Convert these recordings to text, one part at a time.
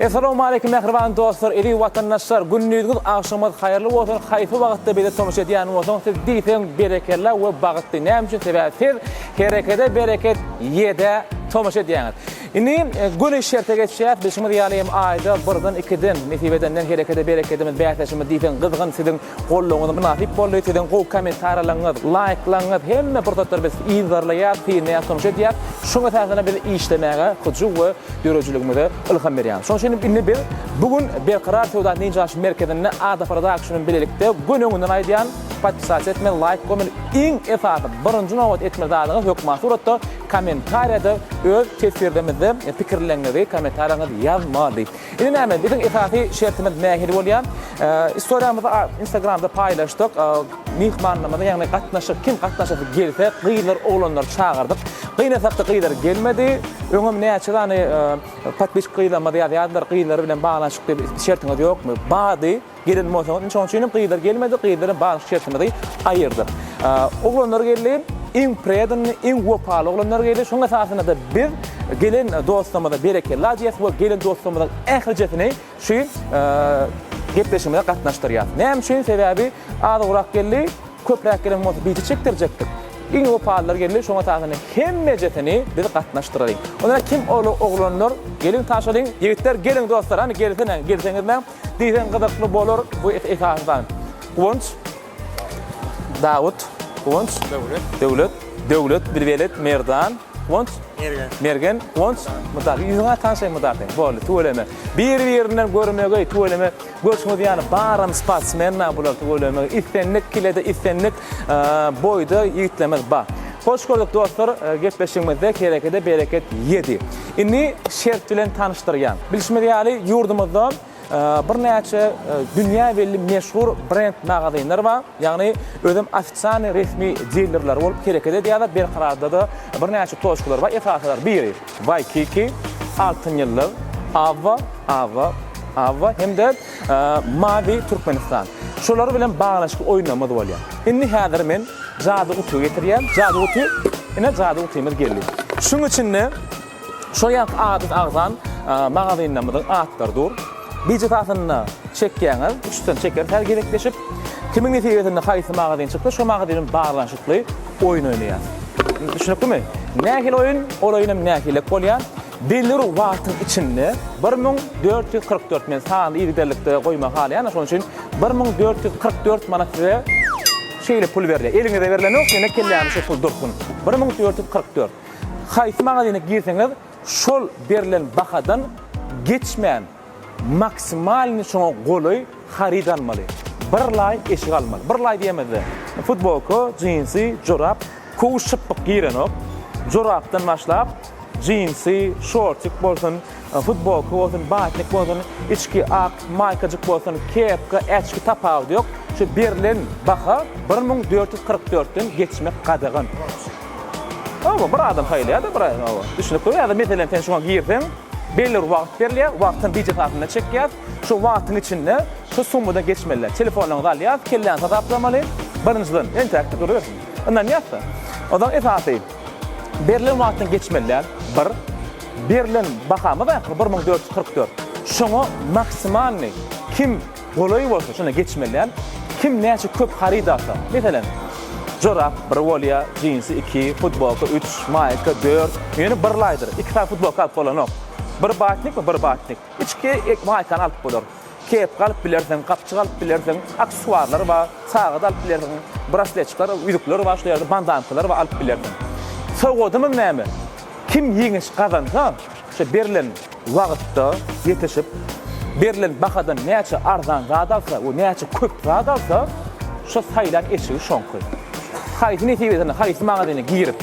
Essalawmaleýkim mähriban dostlar, eziz watandaşlar, gündiziňiz agşamyňyz haýyrly bolsun, haýsy wagtda bize tomaşa edýän bolsaňyz siz diýseň berekella we bagtly, näme üçin sebäbi siz Herekede bereket ýedä tomaşa edýäňiz. Indi göni şerte geçýäs, bilşiňiz ýaly hem aýda birden ikiden nesip edenden Herekede berekedimiz bäsleşigimiz diýseň gyzgyn siziň goldawyňyza mynasyp boldy, siziň gowy kommentariýalaryňyz, laýklaryňyz hemme pursatlary biz yzarlaýas, synlaýas, tomaşa edýäs. Şoň esasynda biz işlemäge hyjuw we döredijiligimize ylham berýär. Şonuň üçin indi biz bu gün Berkarar söwda dynç alyş merkezinde Ada Production bilen bilelikde göni öňünden aýdýan, podpisasiýa etmeli, laýk goýmaly, iň esasy birinji nobat etmeli zadyňyz hökman suratda kommentariýada öz teswirlerimizde pikirleriňizi, kommentariýaňyzy ýazmaly. Indi näme, biziň esasy şertimiz nähili bolýar? Istoriýamyzy Instagramda paýlaşdyk. Myhmanlarymyzy, ýagny gatnaşyk, kim gatnaşasy gelse, gyzlar, oglanlar çagyrdyk. Gynasakda gyzlar gelmedi. Öňem näçe sany podpisçik gyzlarymyz ýazýardylar, gyzlar bilen baglanyşykly şertiňiz ýokmy? Bardy, gelen bolsaňyz, indi şonuň üçin hem gyzlar gelmedi, gyzlar bilen baglanyşyk şertimizi aýyrdyk. Oglanlar geldi, iň predannyý, iň wepaly oglanlar geldi. Şonuň esasynda-da biz gelen dostlarymyza berekella diýýäs we gelen dostlarymyzyň ählijesini şu gepleşigimize gatnaşdyrýas. Näme üçin? Sebäbi azygrak geldi, köpräk gelen bolsa bije çekdirjekdik. Iň wepalylar geldi, şoňa esasynda hemmejesini biz gatnaşdyralyň. Onda kim ol oglanlar? Geliň tanşalyň. Ýigitler geliň dostlar, hany gelsene, gelseňizläň. Diýseň gyzykly bolar bu esasan. Guwanç Dawut, Guwanç Döwlet, Döwlet, Döwlet, Bilbelet, Merdan, Guwanç Mergen, Mergen, Guwanç Mydar. Ýüzüňe tanşaý Mydar sen. Boldy, tüweleme. Bir-birinden görmegeý, tüweleme. Görşüňiz ýaly baram sportsmen bular tüweleme. Islendik kilede, islendik boýda ýigitlerimiz bar. Hoş gördük dostlar, gepleşigimizde herekede bereket ýedi. Indi şert bilen tanyşdyrýan. Bilşimiz ýaly ýurdumyzda birnäçe dünýä belli meşhur brend magazynlar bar. Ýagny özem ofisialnyý resmi dilerleri bolup hereket edýärler. Berkararda-da birnäçe toçkalar bar. Esasylar biri Waikiki, Altyn ýyldyz, Awwa, Awwa, Awwa hem-de Mawy Türkmenistan. Şolar bilen baglanyşykly oýunlarymyz bolýar. Indi häzir men jady guty getirýän. Jady guty, ine jady gutymyz geldi. Şuň içinde Şol ýaňky ady agzan magazynlarymyzyň atlary dur. Bije esasynda çekýäňiz, üçden çekeris her gezekleşip. Kimiň nesibesinde haýsy magazyn çyksa, şo magazyn bilen baglanyşykly oýun oýnaýas. Düşnüklimi? Nähili oýun? Ol oýun hem nähilek bolýar? Belli bir wagtyň içinde 1444 men sany yzygiderlikde goýmagy halaýan, şonuň üçin 1444 manat size şeýle pul berilýär. Eliňize berlenok, ýöne kelläňizde şo pul dursun. 1444. Haýsy magazyna girseňiz şol berlen bahadan geçmän maksimalny şoňa golaý haryt almaly. Bir laý eşik almaly. Bir laý diýemizde futbolka, jinsi, jorap, köwüş şypbyk girenok. Jorapdan başlap jinsi, şortik bolsun, futbolka bolsun, batnik bolsun, içki ak maýkajyk bolsun, kepka, äçki tapawudy ýok. Şu berlen baha 1444 den geçmek gadagan. Hawa, bir adam saýlaýar-da, bir hawa. Düşnükli. Ýa-da meselem sen şuňa girseň, belli bir wagt berilýär, wagtdan bije esasynda çekýär. Şu wagtyň içinde şu summadan geçmeli. Telefonlaryňyzy alýas, kelläňizi hasaplamaly. Birinjiden, entäkde durubersin. Ynanýas-da. Onsoň esasy berlen wagtdan geçmeli däl. Bir, berlen bahamyz ahyry 1444. Şoňa maksimalnyý kim Golaý bolsa şonda geçmeli däl. Kim näçe köp haryt alsa, meselem, jorap bir bolýar, jinsi iki, futbolka üç, maýka dört, ýöne bir laýdyr, iki sany futbolka alyp bolanok. Bir batnikmi, bir batnik. Içki maýkany alyp bolar. Kepka alyp bilersiň, gapjyk alyp bilersiň, aksessuarlar bar, sagat alyp bilersiň, brasletçikler, ýüzükler bar, şol ýerde bandankalar bar, alyp bilersiň. Sowgadymyz näme? Kim ýeňiş gazansa, Şu berlen wagtda ýetişip, berlen bahadan näçe arzan zat alsa we näçe köp zat alsa, şo saýlan eşigi şoňky. Haýsy nesip etsene, haýsy magazyna girip,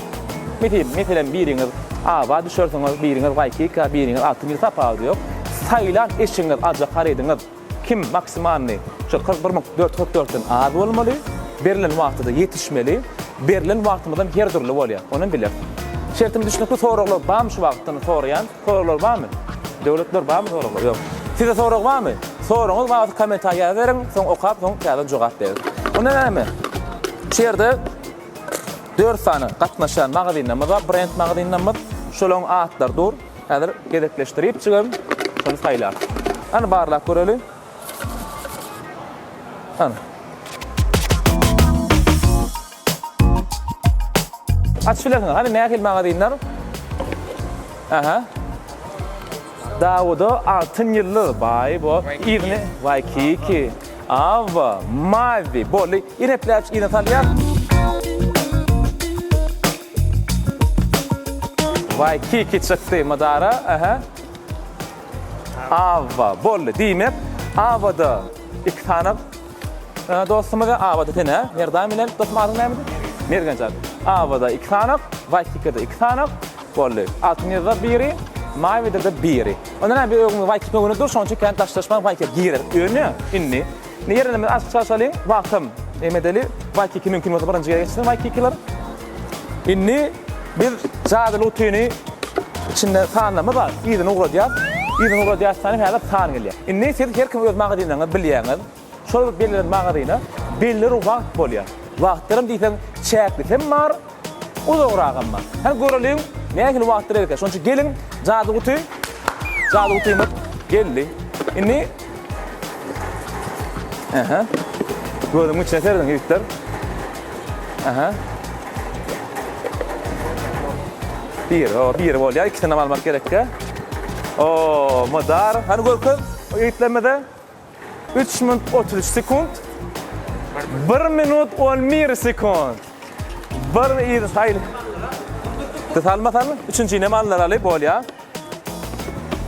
meselem, biriňiz Aba düşersiňiz, biriňiz Waýkika, biriňiz Altyn ýyl tapawudy ýok. Saýlan eşigiňiz, aljak harydyňyz Kim maksimalnyý şol 41 mün 444 den az bolmaly, berlen wagtda-da ýetişmeli. Berlen wagtymyzam her dürli bolýar, onam bileris. Şertimiz düşnükli soraglar barmy şu wagtdan soraýan soraglar barmy? Döwletler barmy soraglar? Ýok. Sizde sorag barmy? Soragyňyz bar bolsa kommentariýa ýazyberiň, soň okap soň täzeden jogap bereris. Onda näme? Şu ýerde 4 sany gatnaşýan magazynlarymyz bar, brend magazynlarymyz. Şolaryň atlary dur. Häzir gezekleşdiripjigem. Şony saýlar. Hany barlap göreli. Hany. Açyp bilersiňiz. Hany nähili magazinler? Aha. Dawuda altyn ýyldyz. Baý bo. Yzyny Waikiki. Awa, Mavi. Boldy. Ýene pläç yzyna salýar. Waikiki çykdy Mydara. Aha. Awa, boldy. Diýmek, Awada iki sany dostumyz, Awada sen hä? Merdan bilen dostum adyň nämedi? Mergenjan. Awada iki sany, Waikikide iki sany. Boldy. Altyn ýyldyzda biri, Mawide-de biri. Onda näme biz öňümiz Waikiki öňünde dur, şonuň üçin kän daşlaşman Waikike girer. Ýöne indi ne ýerine biz açyk çalşalyň, wagtam neme edeli, Waikiki mümkin bolsa birinji gezek geçsin Waikikiler. Indi biz jadyly gutyny içinde sanlama bar, yzyna ugradýas. Yzyna ugradýas sany häzir san gelýär. Indi siz her kim öz magazinleriňizi bilýäňiz. Şol bir bellenen magazyna belli bir wagt bolýar. Wagtlaram diýseň çäklisem bar, uzagragam bar. Hany göreliň nähili wagtlar erkä. Şonuň üçin geliň jadyly guty, jadyly gutymyz geldi. Indi Aha. Gözümiň içine serediň ýigitler. Aha. Bir, o, biri bolýar. Ikisini almak gerekkä. O, mydar. Hany görkez ýigitlerimize. 3 minut 33 sekunt. 1 minut 11 sekunt. Bir yzy saýyl. Salmasaň, üçünjini hem aldylar aly, bolýar.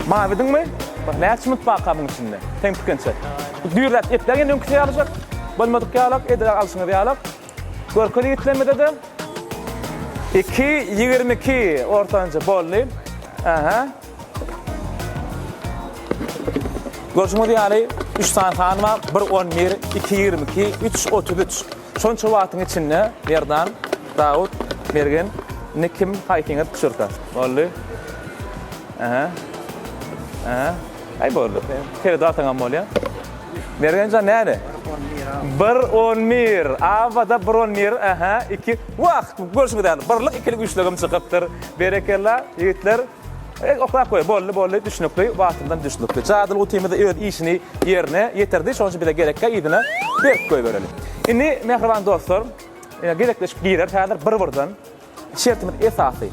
Mawidiňmi? Bak näçe minut barka muň içinde? Seň pikiriňçe. Düýrläp epläň indi öňküsi ýalyjak. Bolmadyk ýalak, edil alşyňyz ýalak. Görkez ýigitlemede-de. 2 22 ortanjy boldy. Aha. Görşüňiz ýaly, 3 sany san bar. 1 11, 2 22, 3 33. Şonça wagtyň içinde Merdan, Dawut, Mergen, indi kim haýsyňyz düşürse. Boldy. Aha. Aha. Aý boldy. Seredip alsaňam bolýar. Mergenjan näme? 1 11. Awada 1 11. Aha, 2. Wah, görşüňiz ýaly, birlik, ikilik, üçligem çykypdyr. Berekella, ýigitler. E, oklap goý. Boldy, boldy, düşnükli, wagtyndan düşnükli. Jadyly gutymyz öz işini ýerine ýetirdi. Şonuň üçin bize gerekkä yzyna berip goýbereli. Indi, mähriban dostlar, gezekleşip gireris häzir bir-birden. Şertimiz esasy,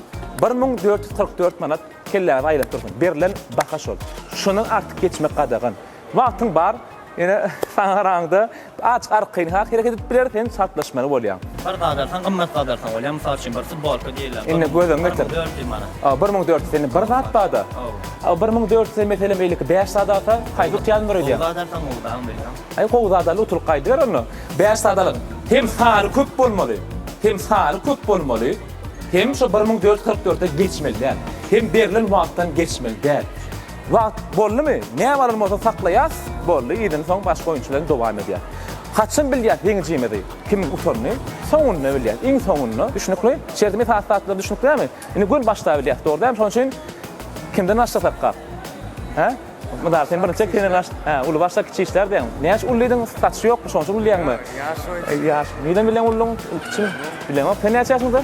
1444 manat kelläňizi aýlap dursun. Berlen baha şol. Şondan artyk geçmek gadagan. Wagtyň bar, ýöne saňa garaňda azajyk arkaýyn has hereket edip bileris, sen çaltlaşmaly bolýaň. Bir zat alsaň gymmat zat alsaň bolýar, mysal üçin bir futbolka diýeli. Indi göz öňüne getir. 1400 manat. A, 1400 indi bir zat bar-da. Hawa. A, 1400 meselem beýleki bäş zat alsa, haýsy utýandyr öýdýäň? Gowy zat alsaň gowy zat bilýäň. Aý gowy zat al utulyp gaýdyber onda. Bäş zat alyň. Hem sany köp bolmaly. Hem sany köp bolmaly. Hem şo 1444-e geçmeli däl. Hem berlen wagtdan geçmeli däl. Wagt boldumy? Näme alan bolsa saklaýas, boldy, yzyny soň başga oýunçy bilen dowam edýäs. Haçan bilýäs ýeňijimizi, kimiň utanyny? Soňunda bilýäs, iň soňunda. Düşnükli? Şertim esasy zatlar düşnükli dälmi? Indi göni başda bilýäs, dogry dälmi? Şonuň üçin kimden başlasakka? Hä? Mydar, sen birinji çek, senden baş. Hä, uly başla, kiçi işlär diýýäň. Näçe uly diýdiň, saçy ýokmy, şonuň üçin uly diýýäňmi? Ýaş oýunçy. Ýaş. Nirden bilýäň ululygyň, kiçiň? Bilemok. Sen näçe ýaşyňda?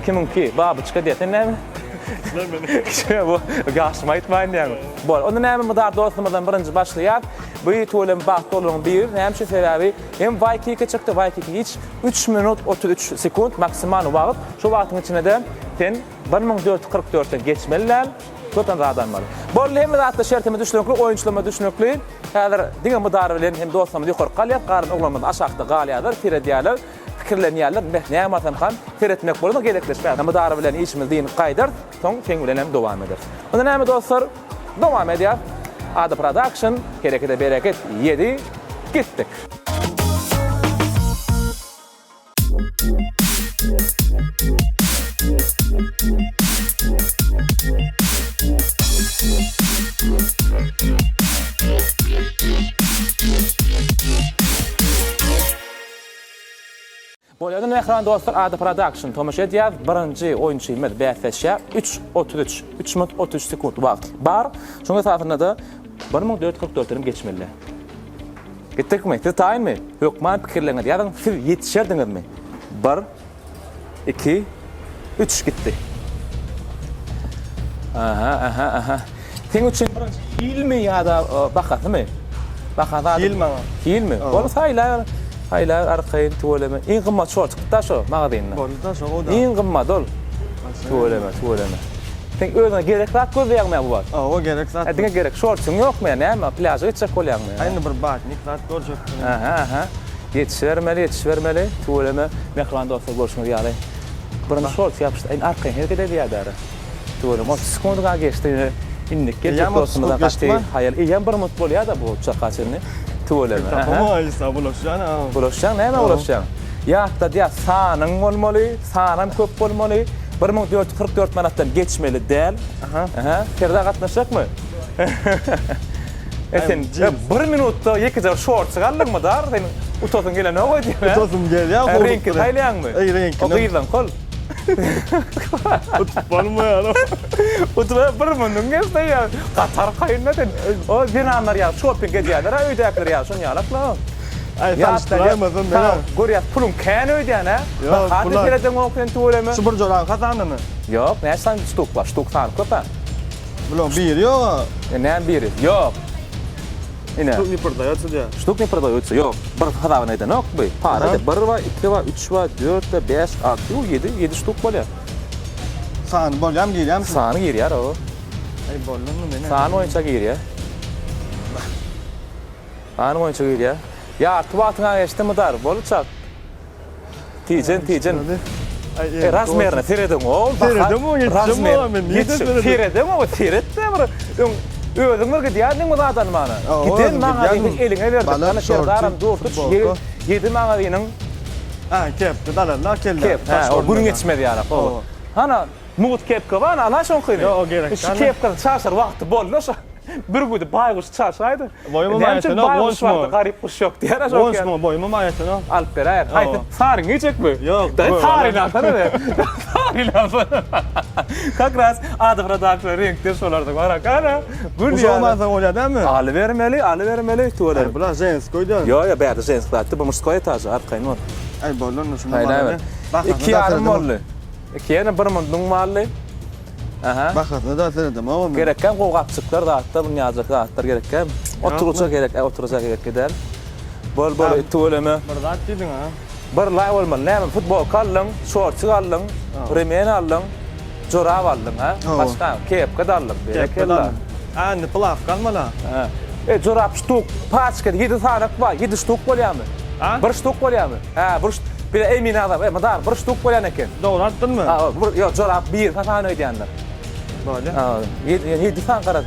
2002. Babyçka diýýär. Sen näme? Kiçi bu ýaşymy aýtmaýyn diýýäňmi? Bol. Onda näme Mydar dostumyzdan birinji başlaýas. Bu tüweleme bagtly olaryň biri. Näme üçin? Sebäbi hem Waikiki çykdy. Waikiki hiç 3 minut 33 sekunt maksimal wagt. Şu wagtyň içinde-de sen 1444-den geçmeli däl. Köpem zat almaly. Boldy hemme zatda şertimiz düşnükli, oýunçylarymyz düşnükli. Häzir diňe Mydar bilen hem dostlarymyz ýokaryk galýar, galan oglanlarymyz aşakda galýarlar, seredýärler. Pikirlenýärler, Meh, näme alsamkam? Seretmek bolarmy gezekleşmäge? Mydar bilen işimiz dynyp gaýdarys, soň seň bilen hem dowam ederis. Onda näme dostlar, dowam edýäs. Ada Production, herekete bereket ýedi, gitdik! Bolýada mähriban dostlar Ada Production tomaşa edýäs birinji oýunçymyz bäsleşýär 3 33 3 minut 33 sekunt wagt bar şoň esasynda-da 1444 hem geçmeli Gitdikmi siz taýynmy hökman pikirleriňizi ýazyň siz ýetişerdiňizmi bir 2 3 gitdi Aha aha aha. Seň üçin birinji hilmi ýa-da bahasymy? Bahasy Hil maňa. Hilmi? Boldy saýlaber. Saýlaber arkaýyn tüweleme. Iň gymmat şol çykdy-da şo magazynda. Boldy-da şo o-da. Iň gymmat ol. Tüweleme, tüweleme. Sen özüňe gerek zat gözleýäňmi bu wagt? Hawa, gerek zat. Diňe gerek. Şortyň ýokmy ýa näme? Plýaža gitjek bolýaňmy? Indi bir batnik zat görjekdim. Aha, aha. Ýetişibermeli, ýetişibermeli. Tüweleme. Mähriban dostlar, görşüňiz ýaly. Birinji şorty ýapyşdy. Indi arkaýyn hereket edýär-dä. Tüweleme. 30 sekundyň-a geçdi. Indi indiki geljek dostumyza gaty haýal. Eýýäm bir minut bolýar-da bu çaka çenli. Tüweleme. Tapamaýsa bulaşýan-a. Bulaşýaň, nämä bulaşýaň? Ýatladýar, sanyň bolmaly, sanam köp bolmaly. 1444 manatdan geçmeli däl. Aha. Serdar gatnaşjakmy? E sen bir minutda ýekeje bir şortçy galdyňmy dar? Sen utasyň gelenok öýdýän. Utasym gelýär. Reňki saýlaýaňmy? Eý reňkini. O gyzlaň kol. Utup bolmaýar. Utup bir munduň geçdi ýa. Gatar kaýynda sen. O zenanlar ýa şopping edýärler ha öýdäkiler ýa şon ýalakla. Aý tanyşdyraýmasam men. Görýäs puluň kän öýdýän hä? Ýok, pula. Seredeňok sen tüweleme. Şu bir joraň hasanymy? Ýok, näçe sany ştuk bar? Ştuk sany köp hä. Bulaň biri ýok-a. E, näme biri? Ýok. Ine. Ştuk ne prodaýotsa diýýär. Ştuk ne prodaýotsa, ýok. Bir hasabyny edenok bu. Para de bir bar, iki bar, üç bar, dört bar, bäş, alty, ýok, ýedi, ýedi ştuk bolýar. Sany bolýarmy, girýärmi? Sany girýär, o. Aý, boldumy men? Sany boýunça girýär. Sany boýunça girýär. Ýarty wagtyň-a geçdi, Mydar. Boldy çak. Tijen, tijen. E, razmerine serediň ol. Seredem o, ýetişem o men. Seredem o, seret-de bir. Öň özüň bir gidýärdiň bu zat almana. Giden magazyny eliňe berdik. Hany Serdaram dur, tut, ýedi magazynyň. Ha, kepka dalarlar kelle. Kep, ha, o gün geçmez ýaly. Hana, mugt kepka bar, ala şoňkyny. Ýok, o gerek. Şu kepkany çaşar wagty boldy şo. Bürgüdi baýguş çaşaýdy. Boýuma Näme üçin maýatanok, baýguş gonçma. bardy, garyp guş ýok diýer a şol Gonçma, boýuma maýatanok. Alyp beräýer. Haýsy? Saryňy geýjekmi? Ýok, Daýy gök saryny alsana be. Saryny alsana. Kak raz Adygradaky reňkde şolarda bar ana. Gül Uşagy ýaly. alsaň bolýar dälmi? Alybermeli, alybermeli tüweleme. Aý, bular ženskoý däl. Ýok, ýok, bärde ženski zatdy, bu mужской etažy, arkaýyn bol. Aý, boldy onda şuny Saýlaber. Iki ýarym boldy. Iki ýene bir munduň boldy. Aha. Bahasyna da seredem oňa men. Gerekkäm gowy gapjyklar zatlar muny ýaljak zatlar gerekkäm. Oturgyça gerek, e, oturgyça gerekli däl. Bol bol tüweleme. Bir zat diýdiň ha. Bir laý bolmaly. Näme futbolka aldyň, şorçik aldyň, remen aldyň, jorap aldyň ha. Başga kepka da aldyň. Berekella. Ha, indi plawka almaly. Ha. E, jorap ştuk, paçka 7 sanak bar. 7 ştuk bolýarmy? Bir ştuk bolýarmy? Hä, bir bir Emin agam, e, Mydar, bir ştuk bolýan eken. Dogry aýtdynmy? Ha, bir, ýok, jorap bir hasan öýdýändir. Bolýar. Ha, ýedi sany garaz.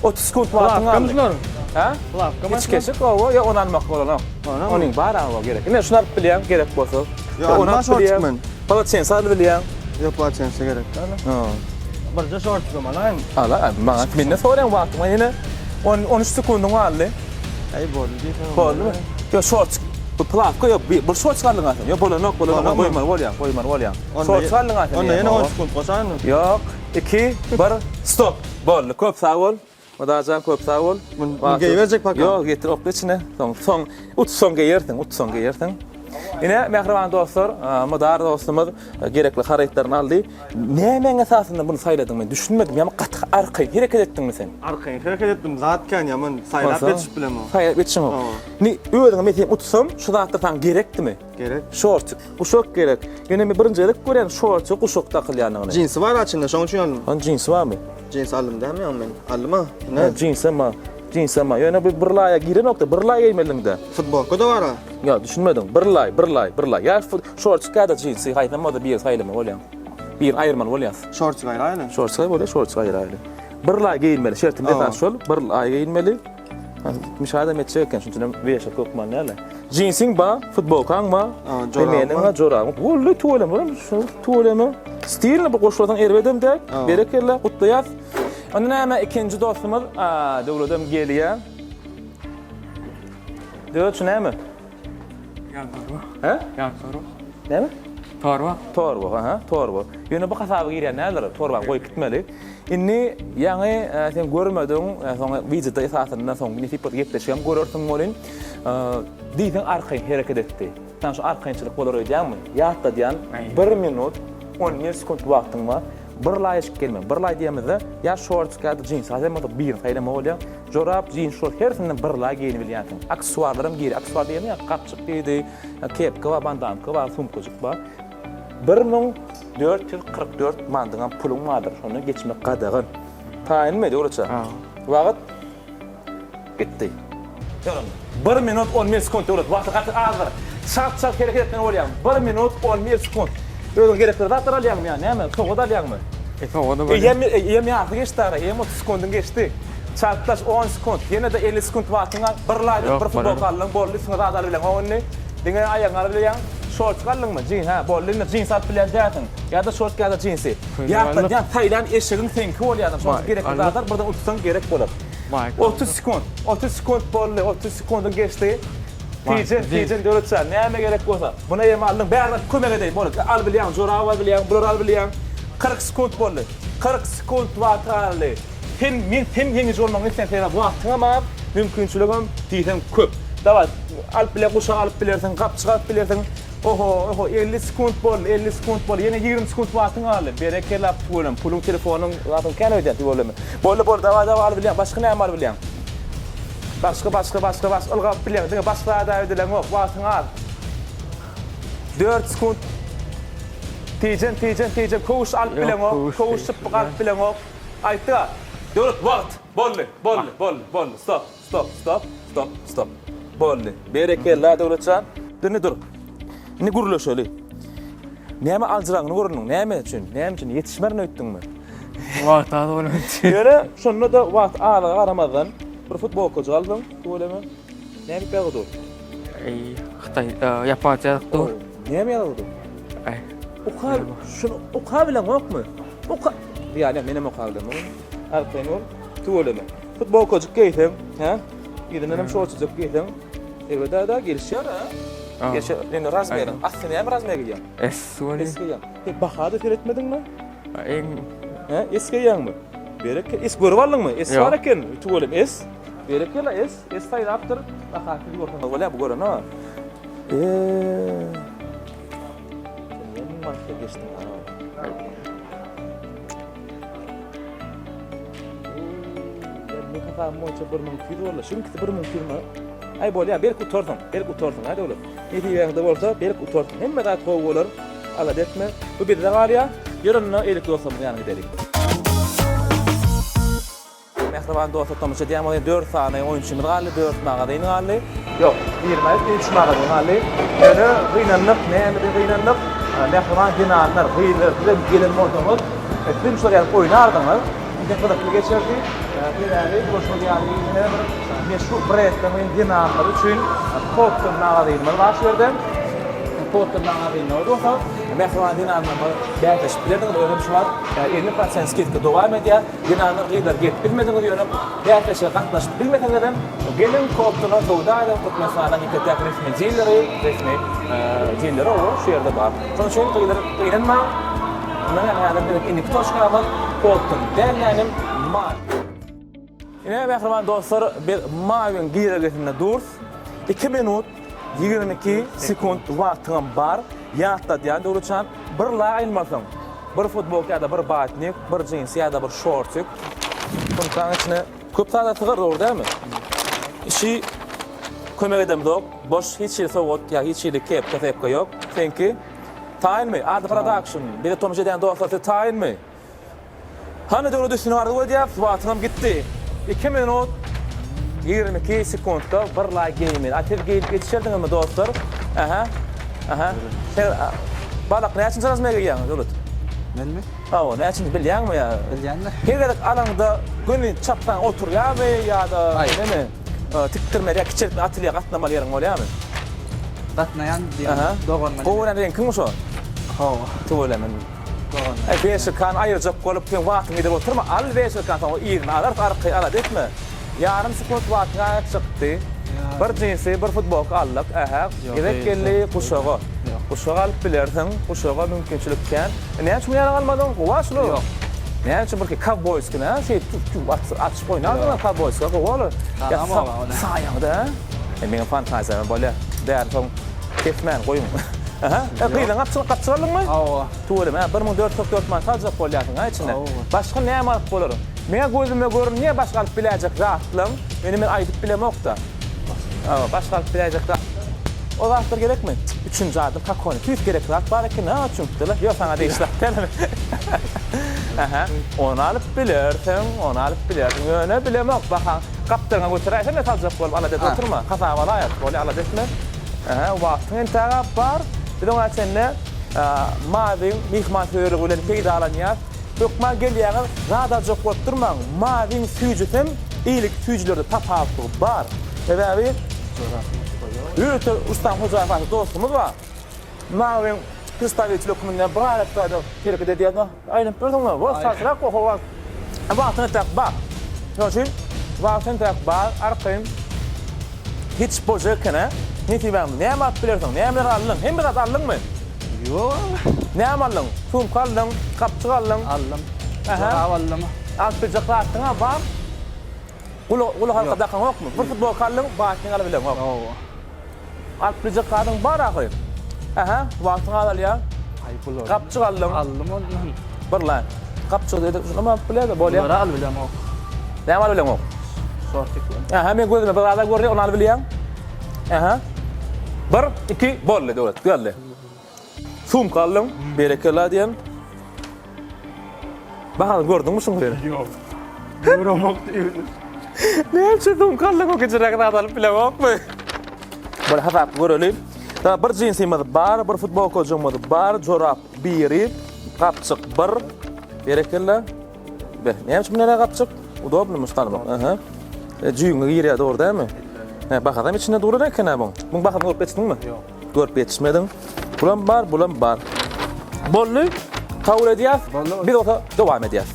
30 sekunt wagtyň galdy. Plawka şular? Ha? Plawka Içkeşik, owa, ýok, ony almak bolanok. Onuň bar awa gerek. Ine, şuny alyp bilýäň, gerek bolsa. Ýok, ony alyp bilýäň. Polotense alyp bilýäň. Ýok, polotense gerek däl. Ha. Birje şortygam alaýyn. Ala, maňa menden soraýaň wagtyň ýene 10 13 sekundyň galdy. Aý boldy diýseň. Boldumy? Ýok, şorçik. Bu plawka ýok, bir, bir şorçik aldyň aslynda. Ýok, bolanok, bolanok. Goýmaly bolýar, goýmaly bolýar. Şorçik aldyň aslynda. Onda ýene 10 sekunt goşaýynmy? Ýok. 2 1 stop. Boldy. Köp sag bol. Mydarjan köp sag bol. Muny geýiberjek paka. Ýok, getir okla içine. Soň, soň utsaň geýersiň, utsaň geýersiň. Ine, mähriban dostlar, Mydar dostumyz gerekli harytlaryny aldy. Nämäň esasynda muny saýladyň men düşünmedim. Ýa gaty arkaýyn hereket etdiňmi sen? Arkaýyn hereket etdim. Zat kän ýa men saýlap ýetişip bilemok. Saýlap ýetişeňok. Indi özüňe men seni utsam, şu zatlar saňa gerekdimi? Gerek. Şorçik, guşak gerek. Ýöne men birinji gezek görýän şorçik guşak dakylýanyny. Jinsi bar içinde, şonuň üçin aldym. Onuň jinsi barmy? Jins aldym dämi ýa men? Aldym-a. Ine. Jinsem bar. Jinsem bar. Ýöne bu bir laýa girenok-da, bir laý geýmeliň-dä. Futbolka-da bar-a. Ýok, düşünmediň. Bir laý, bir laý, bir laý. Ýa şorçik ýa-da jinsi, haýsam bolsa birini saýlamaly bolýaň. Birini aýyrmaly bolýas. Şorçik aýraýly. Şorçik bolýar, şorçik aýraýly. Bir laý geýinmeli, şertimiz esasy şol, bir laý geýinmeli. Mişadam etjek eken, şunuň üçinem weşalka hökman däl-de. Jinsiň bar, futbolkaň bar, remeniň bar, jorabyň. Boldy, tüweleme, şu tüweleme. Stilini bu goşulasaň erbedem däl. Berekella, gutlaýas. Onda näme, ikinji dostumyz Döwledem gelýär. Döwlet şu näme? Ýag torba. He? Ýag torba. Näme? Torba. Torba, aha, torba. Ýöne bu hasaba girýän däldir. Torbany goýup gitmeli. Indi ýaňy e, sen görmediň, e, soň wideoda esasynda soň nesip bolsa gepleşigem görersiň welin, e, diýseň arkaýyn hereket etdi. Sen şu arkaýynçylyk bolar öýdýäňmi? Ýatladýan 1 minut 11 sekunt wagtyň bar. Bir laý eşik gelmeli. Bir laý diýemizde ýa şortik ýa-da jins haýsam bolsa birini saýlamaly bolýar. Jorap, jins, şort hersinden bir laý geýinip bilýänsiň. Aksessuarlaram girýär. Aksessuar diýeni ýa gapjyk diýdi, ýa kepka bar, bandanka bar, sumkajyk bar. 1444 mandyňam puluň bardyr. Şondan geçmek gadagan. Taýynmy Döwletjan? Wagt gitdi. Bir minut 11 sekunt Döwlet. Wagty gaty azdyr. Çalt çalt hereket etmeli bolýaň. 1 minut 11 sekunt. Özüň gerekli zatlar alýaňmy ýa näme? Sowgat alýaňmy? E, sowgada bolýar. Eýýäm eýýäm ýarysy geçdi ara. Eýýäm 30 sekundyň geçdi. Çaltlaş 10 sekunt. Ýene-de 50 sekunt wagtyň bar. Bir laýdyk, bir futbolka aldyň, boldy. Üstüňe zat alyp bileňok indi. Diňe aýagyňy alyp bilýäň. Şortik aldyňmy? Jin, hä, boldy indi. Jins alyp bilýän dälsiň. Ýa-da şortik ýa-da jinsi. Ýatladýan, saýlan eşigiň seňki bolýar. Şonuň üçin gerekli zatlar birden utsaň gerek bolar. 30 sekunt. 30 sekunt boldy. 30 sekundyň geçdi. Tijen, tijen Döwletjan, näme gerek bolsa. Muny hem aldyň. Bärde kömek edeýin, boldy. Al bilýäň, jorap al bilýäň, bulary al bilýäň. 40 sekunt boldy. 40 sekunt wagt galdy. Sen, men, sen ýeňiji bolmagyňy isleýän, sebäbi wagtyňam az, mümkinçiligem diýseň köp. Daway, alyp bilýäň, guşak alyp bilersiň, gapjyk alyp bilersiň. Oho, oho, 50 sekunt boldy, 50 sekunt boldy. Ýene 20 sekunt wagtyň galdy. Berekella, tüweleme. Puluň, telefonyň zadyň kän öýdýän, tüweleme. Boldy, boldy, daway, daway, alyp bilýäň. Başga näme alyp bilýäň? Başga, başga, başga, başga, ylgap bilýäň. Diňe başga zat edileňok, wagtyň az. 4 sekunt. Tijen, tijen, tijen, köwüş alyp bileňok, köwüş çypbyk alyp bileňok. Aýtdyga. Döwlet wagt. Boldy, boldy, boldy, boldy. Stop, stop, stop, stop, stop. Boldy. Berekella Döwletjan. Indi dur. Indi gürleşeli. Näme aljyraňyny göründiň? Näme üçin? Näme üçin ýetişmerin öýtdüňmi? Wagt az bolany üçin. Ýöne şonda-da wagt azlyga garamazdan bir futbolkajyk aldyň, tüweleme. Näme ýazyp dur? Eý, Hytaý, Ýaponiýa ýazyp dur. Näme ýazyp dur? Eý. Oka, şuny oka bileňokmy? Oka. Ýa, menem oka bilemok. Arkaýyn bol. Tüweleme. Futbolkajyk geýseň, hä? Yzyndan hem şortjyk geýseň, erbet-ä-da gelişýär, hä? Gelişýär. Indi razmeriň. Asly näme razmer geýýäň? S bolýar. S geýýäň. Sen baha-da seretmediňmi? Eň. Hä, S geýýäňmi? Berekella. S görüp aldyňmy? S bar eken. Tüweleme S. Berekella S. S saýlapdyr. Baha siz görseňiz bolýar, bu görene. Eee. Sen niye 1000 manatdan geçdiň ha? Men hasabym boýunça 1200 boldy. Şu ikisi 1200 manat. Aý bolýar, belki utarsyň. Belki utarsyň, ha Döwlet. Nesibeňde bolsa, belki utarsyň. Hemme zat gowy bolar. Alada etme. Bu bizde galýar. Ýör onda eýleki dostlarymyzyň ýanyna gideliň. Mähriban dostlar tomaşa edýän bolsa 4 sany oýunçymyz galdy, 4 magazin galdy. Ýok, birini aýyp, 3 magazin galdy. Ýöne gynandyk, nämede gynandyk? Mähriban zenanlar, gyzlar, sizem gelen bolsaňyz, siz şol ýaly oýnardyňyz. Diýseň gyzykly geçerdi. Sebäbi bu şol ýaly ýene bir meşhur brendleriň zenanlary üçin Cotton magazinimiz bar şu ýerde. Cotton magazininde bolsa mähriban zenanlarymyz bäsleşip bilerdiňiz. Özem şu wagt 50% skidka dowam edýär. Zenanlar gyzlar gelip bilmediňiz ýöne bäsleşige gatnaşyp bilmeseňizem geliň Cottona söwda ediň Türkmenistanyň ýeke-täk resmi dileri resmi dileri owo şu ýerde bar. Şonuň üçin gyzlar gynanmaň. Mundan hem häzir biziň indiki toçkamyz Cotton dällänim Maý. Ine mähriban dostlar biz Maýyň girelgesinde durs. 2 minut 22 sekunt wagtyňam bar. Ýatladýan Döwletjan bir laý aýylmasaň. Bir futbolka ýa-da bir batnik, bir jinsi ýa-da bir şortik. Sumkaň içine köp zat sygar, dogry dälmi? Işi kömek edemzok. Boş hiç hili sowgat ýa hiç hili kepka sepka ýok. Seňki taýynmy? Ady Production. Bize tomaşa edýän dostlar siz taýynmy? Hany döwlet üstüne arzuw edýäs, wagtyňam gitdi. Iki minut 22 sekuntda bir laý geýmeli. A siz geýip ýetişerdiňizmi dostlar? Aha. Aha. Sen balak näçinji razmer geýýäň Döwlet? Menmi? Hawa, näçinji bilýäňmi ýa? Bilýän-de. Her gezek alaňda göni çapsaň oturýarmy ýa-da neme? Tikdirmeli ýa kiçeltme atylýa gatnamaly ýeriň bolýarmy? Gatnaýan diýýän doganlar. Gowy görýän reňkiňmi şo? Hawa. Tüweleme. Äý beşikany aýyrjak bolup seň wagtyňy gidirip oturma al beşikany soňra yzyny alarys arkaýyn alada etme. Ýarym sekunt wagtyňa çykdy. Bir jinsi bir futbolka aldyk ähä gezek geldi guşaga. Guşak alyp bilersiň guşaga mümkinçilik kän. Näme üçin bu ýana almadyň gowa şular. Ýok. Näme üçin birki kowboýski nä şeýdip açyp oýnardyň kowboýska gowy bolar. Saýaňda. Meňem fantaziýam bolýar. Bäri soň kesmän goýuň. Aha. E, gyzyň gapçyk gapçyk aldyňmy? Hawa. Tüweleme, hä, 1444 manat aljak bolýarsyň, ha, içinde. Hawa. Başga näme alyp bolar? Meňe gözüme görünýär başga alyp biläýjek zatlaň, ýöne men aýdyp bilemok-da. Hawa, başga alyp biläýjek zat. O zatlar gerekmi? Üçünji adam kakony. Tüýs gerek zat bar eken, ha, çüňkde-le. Ýok, saňa degişli zat däl. Aha, ony alyp bilersiň, ony alyp bilersiň. Ýöne bilemok, baha gapdalyňa göteräýseň men saljak bolup alada edip oturma. Hasaba alaýarys, bolýa, alada etme. Aha, wagtyň entäge bar. Biz oňa çenli Mazyň myhmansöýerligi bilen peýdalanýas. Hökman gelýäňiz, zat aljak bolup durmaň. Mazyň süýjüsem beýleki süýjülerde tapawutlygy bar. Sebäbi ýörite Rustam Hojaýew atly dostumyz bar. Mazyň predstawiteli hökmünde bir aýlykda hereket edýär. Aýlanyp dursuň-la, bol, çaltrak bol, howa. Wagtyň entäk bar. Şonuň üçin wagt entäk bar, arkaýyn hiç boljak eken-ä. Nesibäňde näme alyp bilersiň, nämeler aldyň? Hemme zat aldyňmy? Ýok. Näme aldyň? Sumka aldyň, gapjyk aldyň. Aldym. Jorap aldym. Alyp biljek zadyň-a bar. Gulak halka dakaňokmy? Bir futbolka aldyň, batnik alyp bileňok. Hawa. Alyp biljek zadyň bar ahyry. Ähä, wagtyň azalýar. Aý bular. Gapjyk aldyň. Aldym ondan. Bir lan. Gapjygy edip şunam alyp bilýär-de, bolýar. Bulary alyp bilemok. Näme alyp bileňok? Şortik. Ähä, men gözüme bir zat görýär, ony alyp bilýäň. Ähä. Bir, iki, boldy, Döwlet, geldi. Sumka aldyň, berekella diýen. Bahaly gördüňmi şuň sen? Ýok. Göremok diýdim. Näme üçin sumka aldyň o kiçiräk zat alyp bilemokmy? Bir hasap göreli. Da bir jinsimiz bar, bir futbolkajygymyz bar, jorap biri, gapjyk bir. Berekella. Be, näme üçin näme gapjyk? Udobnymy salmak. Aha. E, jüýüňe girýär dogry dälmi? He, bahasam içinde duran eken-ä buň. Buň bahasyny görüp geçdiňmi? Ýok. Görüp ýetişmediň. Bulam bar, bulam bar. Boldy. Kabul edýäs. Boldy. Biz bolsa dowam edýäs.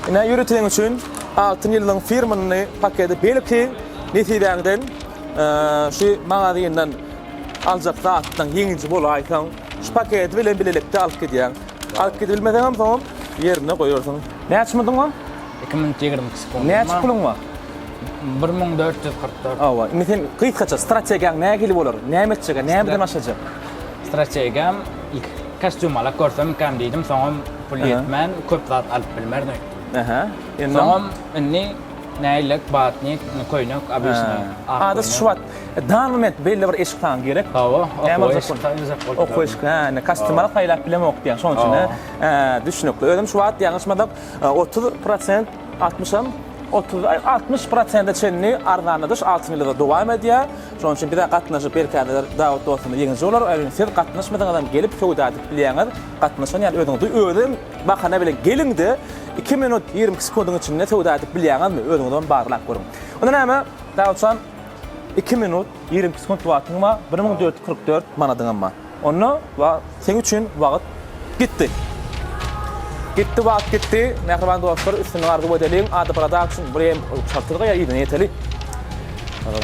Ine ýörite üçin Altyn ýyldyň firmanyny paketi belki nesibäňden şu magazyndan aljak zatdan ýeňiji bolaýsaň şu paketi bilen bilelikde alyp gidýäň. Alyp gidibilmeseňem soňam ýerinde goýarsyň. Näçe minutiň bar? 2 minut 22 sekund. Näçe puluň bar? 1444. Hawa, indi sen gysgaça strategiýaň nähili bolar? Näme etjek? Nämeden başlajak? Strategiýam ilki kostýum alak görsemmikäm diýdim, soňam pul ýetmän köp zat alyp bilmerin öýtdüm. Aha. Indi Soňam indi nägilek batnik, indi köýnek obyçnyý ak Adaty şu wagt dan moment belli bir eşik saňa gerek. Hawa, Näme okuw aljak eşik bol- saýlajak bolup Okuw eşik, hä, indi kostýumara saýlap bilemok diýýäň, şonuň üçin, hä? Hä, düşnükli. Özüm şu wagt ýalňyşmasak, 30%, 60-am, 30, 60 prosente çenli arzanladyş altyn ýylda dowam edýär. Şonuň üçin bize gatnaşyp berkäniňiz Dawut dostumyz ýeňiji bolar. Eger siz gatnaşmasaňyzam gelip söwda edip bilýäňiz. Gatnaşan ýaly özüňiz duý. Özem bahana bilen geliň-de, iki minut 22 sekundyň içinde söwda edip bilýäňizmi, özüňiz hem barlap görüň. Onda näme, Dawutjan, iki minut 22 sekunt wagtyň bar, 1444 manadyňam bar. Onda wa seň üçin wagt gitdi. Gitdi wagt gitdi. Mähriban dostlar, üstünlik arzuw edeliň. Ada Production bir hem çaltyrga ýa yzyna ýeteli.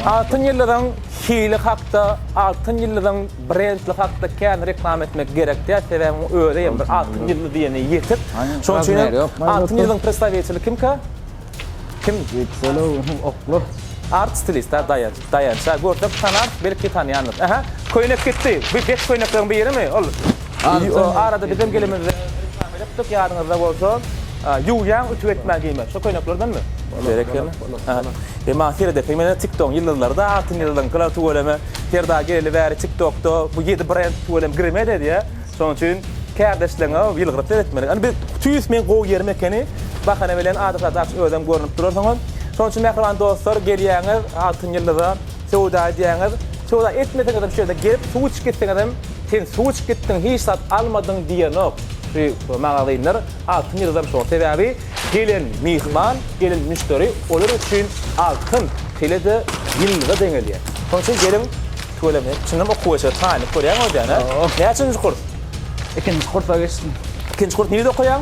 Altyn ýyldyzyň hili hakda, Altyn ýyldyzyň brendli hakda kän reklama etmek gerek däl, sebäbi muň özi hem bir Altyn ýyldyz diýene ýetik. Şonuň üçin hem Altyn ýyldyzyň predstawiteli kimka? Kim? Oklar. Art stilist ha Daýanç. Daýanç ha görsek tanar, belki tanýandyr. Aha, köýnek gitdi. Bu bet köýnekleriň birimi? Ol arada bizem gelimizde reklama edipdik, ýadyňyzda bolsa. Ýuwýaň, ütük etmän geýme. Şo köýneklerdenmi? Berekella. E maňa seredesiň meni TikTokyň ýyldyzlary-da altyn ýyldyzyňkylar tüweleme. Serdar geleli bäri TikTokda bu ýedi brend tüweleme grime edýär. Şonuň üçin kärdeşleriňe ýylgyryp seretmeli. Indi biz tüýs meň gowy ýerim ekeni. Bahana bilen adamzat daş özem görnüp durarsyňyz. Şonuň üçin mähriban dostlar gelýäňiz Altyn ýyldyza söwda edýäňiz. Söwda etmeseňizem şu ýerde gelip suw içip gitseňizem sen suw içip gitdiň hiç zat almadyň diýenok şu magazynlar. Altyn ýyldyzam şol. Sebäbi gelen myhman, gelen müşderi olar üçin altyn, şeýle-de ýyldyza deňelýär. Şonuň üçin geliň Tüweleme, çynam okuw geçer, taýynlyk görýäň öýdýän, hä? Näçenji kurs? Ikinji kursa geçdim. Ikinji kurs nirede okaýaň?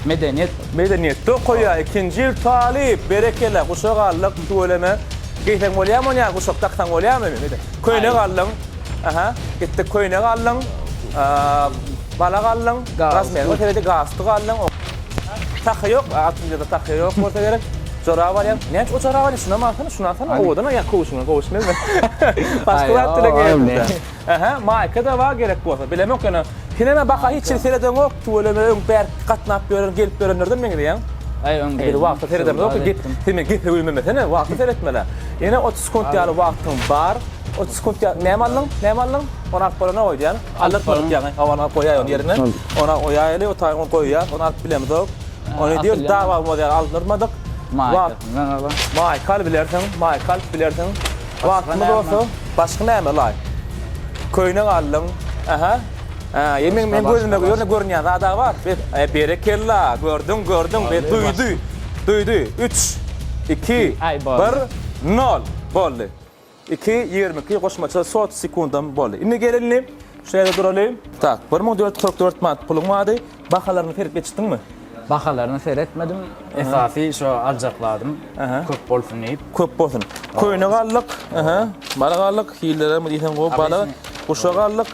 Medeniýet. Medeniýetde okaýar, ikinji ýyl talyp, berekella, guşak aldyk, tüweleme. Geýseň bolýarmy ony ýa guşak daksaň bolýarmy? Köýnek aldyň. Aha, gitdik köýnek aldyň. Balak aldyň. Razmeri bir seredi galstuk aldyň. Tahýa ýok. Altyn ýyldyzda tahýa ýok bolsa gerek. Jorap alýaň. Näme üçin o jorap alýaň? Şunam alsana, şuny alsana. Owadan aýak köwşüňe gowuşmazmy? Başga zat bilen geldi. Aha, maýka-da bar gerek bolsa. Bilemok ýöne. Senem baka hiç hili seredeňok. Tüweleme öň bärk gatnap ýören, gelip ýörenlerden meňzeýäň. Aý öň geldim. Wagta seredemzok. Gep, sen men gepe güýmemesene, wagta seretmeli. Ýene 30 sekunt ýaly wagtyň bar. 30 sekunt ýaly näme aldyň? Näme aldyň? Ony alyp bolanok öýdýän. Aldyrtmadyk ýaňy. Hawa, ony alyp goýaý ony ýerine. Ony goýaýaly, o taýy ony goýýas, ony alyp bilemizok. Ony diýip dawa bolmaz ýaly aldyrmadyk. Maýka. Maýka alyp bilersiň, maýka alyp bilersiň. Wagtymyz bolsa, başga näme laý? Köýnek aldyň. Aha. Hä, meň meň gözüme ýöne görünýän zada bar. E, berekella, gördüň, gördüň, be duýdy. Duýdy. 3 2 1 0 boldy. 2 22 goşmaça sot sekundam boldy. Indi gel indi şu ýerde duraly. Tak, 1444 manat puluň bardy. Bahalaryny seredip geçdiňmi? Bahalaryna seretmedim. Esasy şo aljak zadym köp bolsun diýip. Köp bolsun. Köýnek aldyk. Aha. Balyk aldyk. Hillerem diýseň gowy balyk. Guşak aldyk.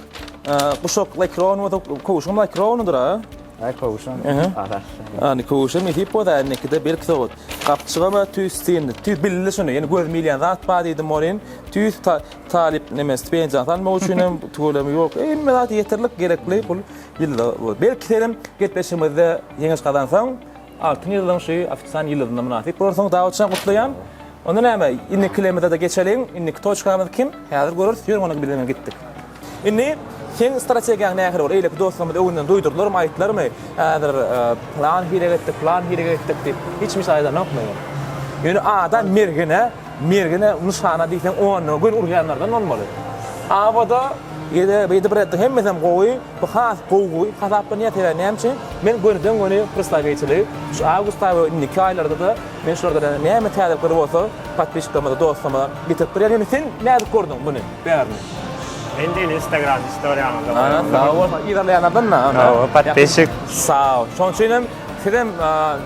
Guşak lakron bolsa köwşüň lakronydyr a. Aý köwşüm. Ani köwşüm nesip bolsa indikide belki sowat. Gapjygam tüýs syndy. Tüýs bildi şuny. Ýene gözüm ilýän zat bar diýdim welin. Tüýs talyp neme stipendiýa almak üçin hem tüweleme ýok. Hemme zat ýeterlik gerekli pul. Ýyldyz. Belki senem gepleşigimizde ýeňiş gazansaň, Altyn ýyldyzyň şu ofisial ýyldyzyna mynasyp bolarsyň. Dawutjan gutlaýan. Onda näme, indikilerimize-de geçeliň. Indiki toçkamyz kim? Häzir göreris. Ýörüň onda bilemen gitdik. Indi seň strategiýaň nähili bolar? Eýleki dostlarymyz öňünden duýdurdylarmy, aýtdylarmy? Häzir plan hile etdik, plan hile etdik diýip. Hiç kim hiç aýdanokmy? Ýöne adam mergene Mergene nyşana diýseň onuna göni urýanlardan bolmaly. Awada ýede ýedi breddiň hemmesem gowy, bu has gowy hasaplanýar sebäbi näme üçin? Men gönüden göni prslawýeçili şu awgust aýy we indiki aýlarda-da men şularda näme täzelikler bolsa podpisçiklerimize dostlaryma getirip berýän ýöne sen nädip gördüň muny bärini? Men diýen instagram istoriýaňyzda Ana sag bol yzarlaýanlardan-da. Hawa podpisçik. Sag bol. Şonuň üçin hem sizem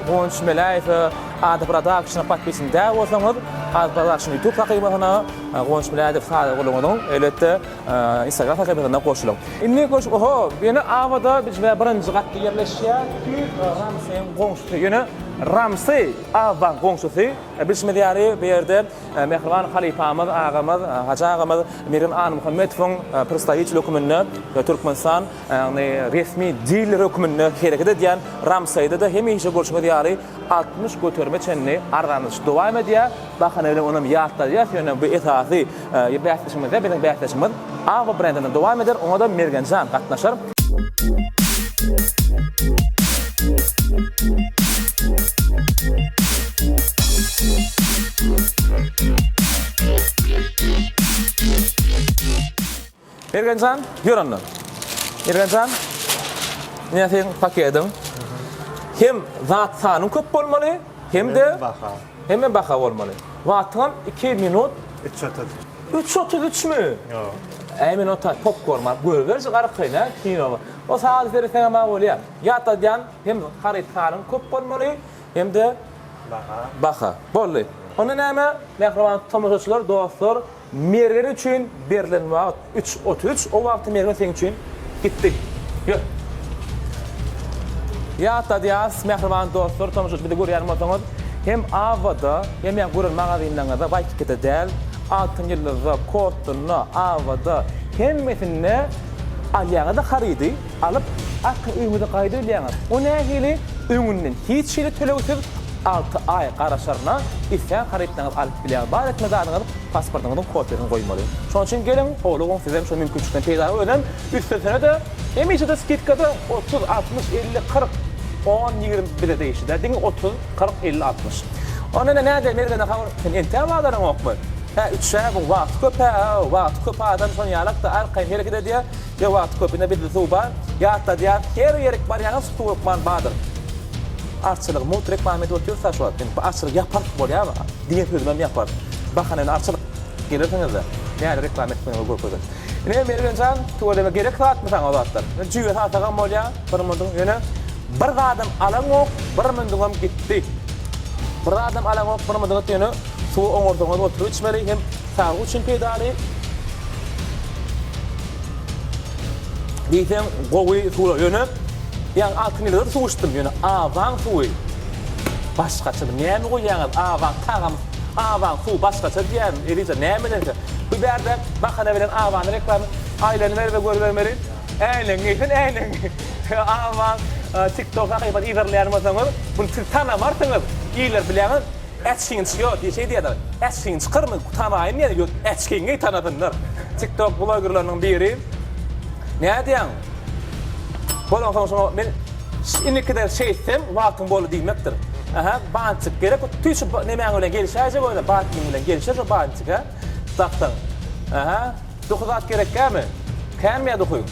Guwanç Meläýewe Ada Production-a podpisan däl bolsaňyz, Ada Production YouTube sahypasyna, Guwanç Meläýew sada gulugynyň, elbetde, Instagram sahypasyna goşulyň. Indi goş, oho, ýöne Awada bizde birinji gatda ýerleşýär, tüýs Ramseýiň goňşusy. Ýöne Ramseý Awaň goňşusy. Bilşimiz ýaly, bu ýerde mähriban halypamyz, agamyz, Hajy agamyz Mergen Annamuhammetowyň predstawitel höküminde Türkmenistan ýagny resmi diler hökmünde hereket edýän Ramsaýda-da hemişe görşüňiz ýaly 60 göterime çenli arzanlaşyk dowam edýär. Bahana bilen onam ýatladýas, ýöne bu esasy bäsdeşimiz-de biziň bäsdeşimiz Ava brendinden dowam eder, oňa-da Mergenjan gatnaşar. Mergenjan, ýör onda. Mergenjan, ine seň pakediň. Hem zat sanyň köp bolmaly, hem-de baha. Hem-de baha bolmaly. Wagtyňam 2 minut 3.33. 3.33 mi? Ýok. Äý men o taý popkorn alyp görüberjek arkaýyn hä kino. O sagat seretseňem-ä bolýar. Ýatladýan hem haryt sanyň köp bolmaly, hem-de baha. Baha. Boldy. Onda näme, mähriban tomaşaçylar, dostlar, Mergen üçin berlen wagt üç 33, o wagty Mergen seň üçin gitdi. Ýör. Ýatladýas, mähriban dostlar, tomaşaçy bizi görýän bolsaňyz, hem Awada, hem ýa gören magazinleriňizde Waýkikide däl, Altyn ýyldyzda, Kotunda, Awada, hemmesinde alýaňyz-da harydy, alyp, arka öýüňize gaýdybilýäňiz. O nähili? Öňünden hiç hili tölegsiz alty aý garaşaryna islän harytlaryňyzy alyp bilýäňiz. Bar etme zadyňyz pasportyňyzyň kopiýasyny goýmaly. Şonuň üçin geliň, howlugyň sizem şo mümkinçilikden peýdalanyň. Özem üstesine-de hemişe-de skidkada 30, 60, 50, 40, 10, 20 bize degişli däl. Diňe 30, 40, 50, 60. Onda ine näde Mergene habar sen entäp bazaraňokmy? Hä üç hä bu wagty köp hä wagty köp adam şon ýalak-da arkaýyn hereket edýär. Ýa wagty köp ine bizde suw bar. Ýatladýas her ýerik barýaňyz suw hökman bardyr. Arçalygy mugt reklama edip otyrys-a şu wagt. Indi bu arçalygy ýaparys bolýamy? Diýen sözümem ýaparys. Bahana indi arçalyk gelersiňiz-de, näle reklama etmegiňizi görkezeris. Ine, Mergen jan, tüweleme gerek zatmy saňa o zatlar? Indi jüýje satsagam bolýar, bir munduň, ýöne bir zadam alaňok, bir munduňam gitdi. Bir zadam alaňok, bir munduň gitdi, ýöne suwy oňarsaňyz oturyp içmeli, hem saglyk üçin peýdaly. Diýseň gowy suwlar ýöne ýaňy altyn ýylda-da suw içdim ýöne awaň suwy başgaça näme goýýaňyz awaň tagamy awaň suwy başgaça diýýän Elija näme bilense bu bärde bahana bilen awany reklama aýlanyber we görübermeli äýnegiňi geýsen äýnegiňi awaň tiktok sahypasyny yzarlaýan bolsaňyz muny siz tanamarsyňyz iller bilýäňiz Äçgiňi çyk ýok şeý diýýärler. Äçgiňi çykarmy tanaýyn diýýär ýok äçgiňi tanasynlar. Tiktok blogerleriniň biri Nädýäň? Bolansoň şoňa men indikide şeýtsem wagtyň boldy diýmekdir. Aha bantik gerek tüý şu nemäň bilen gelişäýjek özem bantigiň bilen gelişer şo bantik a daksaň. Aha duhy zat gerekkämi? Känmi ýa duhyň?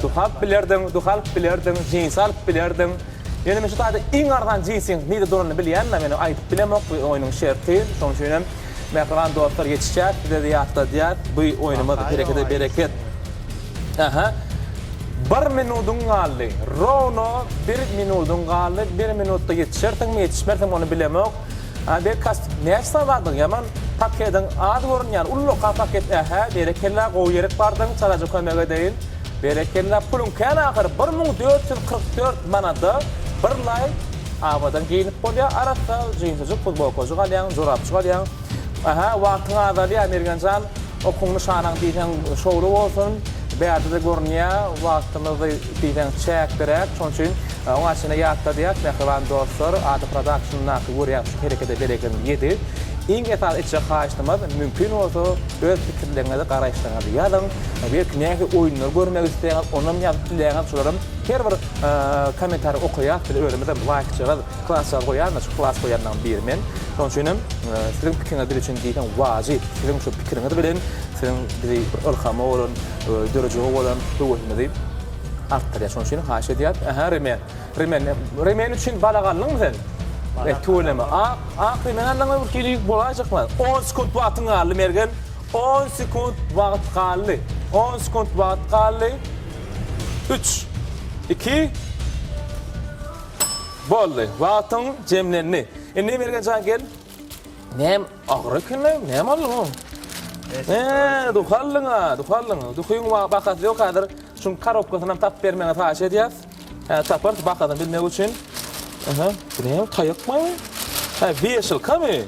Duhy alyp bilerdiň, duhy alyp bilerdiň, jinsi alyp bilerdiň. Ýöne men şu taýda iň arzan jinsiň nirde duranyny bilýän-de, men aýdyp bilemok, bu oýnuň şerti. Şonuň üçin hem, mähriban dostlar, ýetişýäs, size-de ýatladýas, bu oýnumyz Herekete bereket. Aha. Bir minudyň galdy. Rowno bir minudyň galdy. Bir minutda ýetişersiňmi, ýetişmersiňmi, ony bilemok. A bek kast näçe sany zadyň ýaman pakediň az görünýär ullaka paket ähä berekella gowy ýerik bardyň çalaja kömek edeýin berekella puluň kän ahyr 1444 manada bir laý abadan geýinip bolýar arassa jinsijuk futbolkajyk alýaň jorapjyk alýaň ähä wagtyň azalýar Mergenjan okuň nyşanaň diýseň şowly bolsun bärde-de görünýär wagtymyzy Diýseň çäkliräk, şonuň üçin oňa çenli ýatladýas, mähriban dostlar, Ada Production-daky görýän şu herekete berekediň ýedi. Iň esasy etjek haýyştymyz, mümkin bolsa öz pikirleriňizi, garaýyşlaryňyzy ýazyň. Belki nähili oýunlar görmek isleýäňiz, onam ýazyp bilýäňiz, şolaram her bir kommentariý okaýas, biz özümizem laýkjagaz, klasjagaz goýýarys, şu klas goýýanlaryň biri men. Şonuň üçin hem siziň pikiriňiz biz üçin diýseň wajyp. Siziň şu pikiriňiz bilen siziň bizi bir ylhama bolan, dörejige bolan höwesimizi artdyrýar. Şonuň üçin haýyş edýäris. Ähä, remen. Remen, remen üçin balak aldyňmy sen? E, tüweleme. Ak, ak remen aldyňmy? Bir hili bolaýjakmy? 10 sekunt wagtyň galdy, Mergen. 10 sekunt wagt galdy. 10 sekunt wagt galdy. 3 2 Boldy. Wagtyň jemlendi. Indi Mergen jan gel. Näme agyr eken-le, näme aldyň oň? Eee, duhy aldyň-a, duhy aldyň. Duhyň bahasy ýok häzir. Şuň korobkasyny hem tapyp bermegiňizi haýyş edýäs. Hä, taparys bahasyny bilmek üçin. Aha, bu näme, taýakmy? Hä, weşilkamy?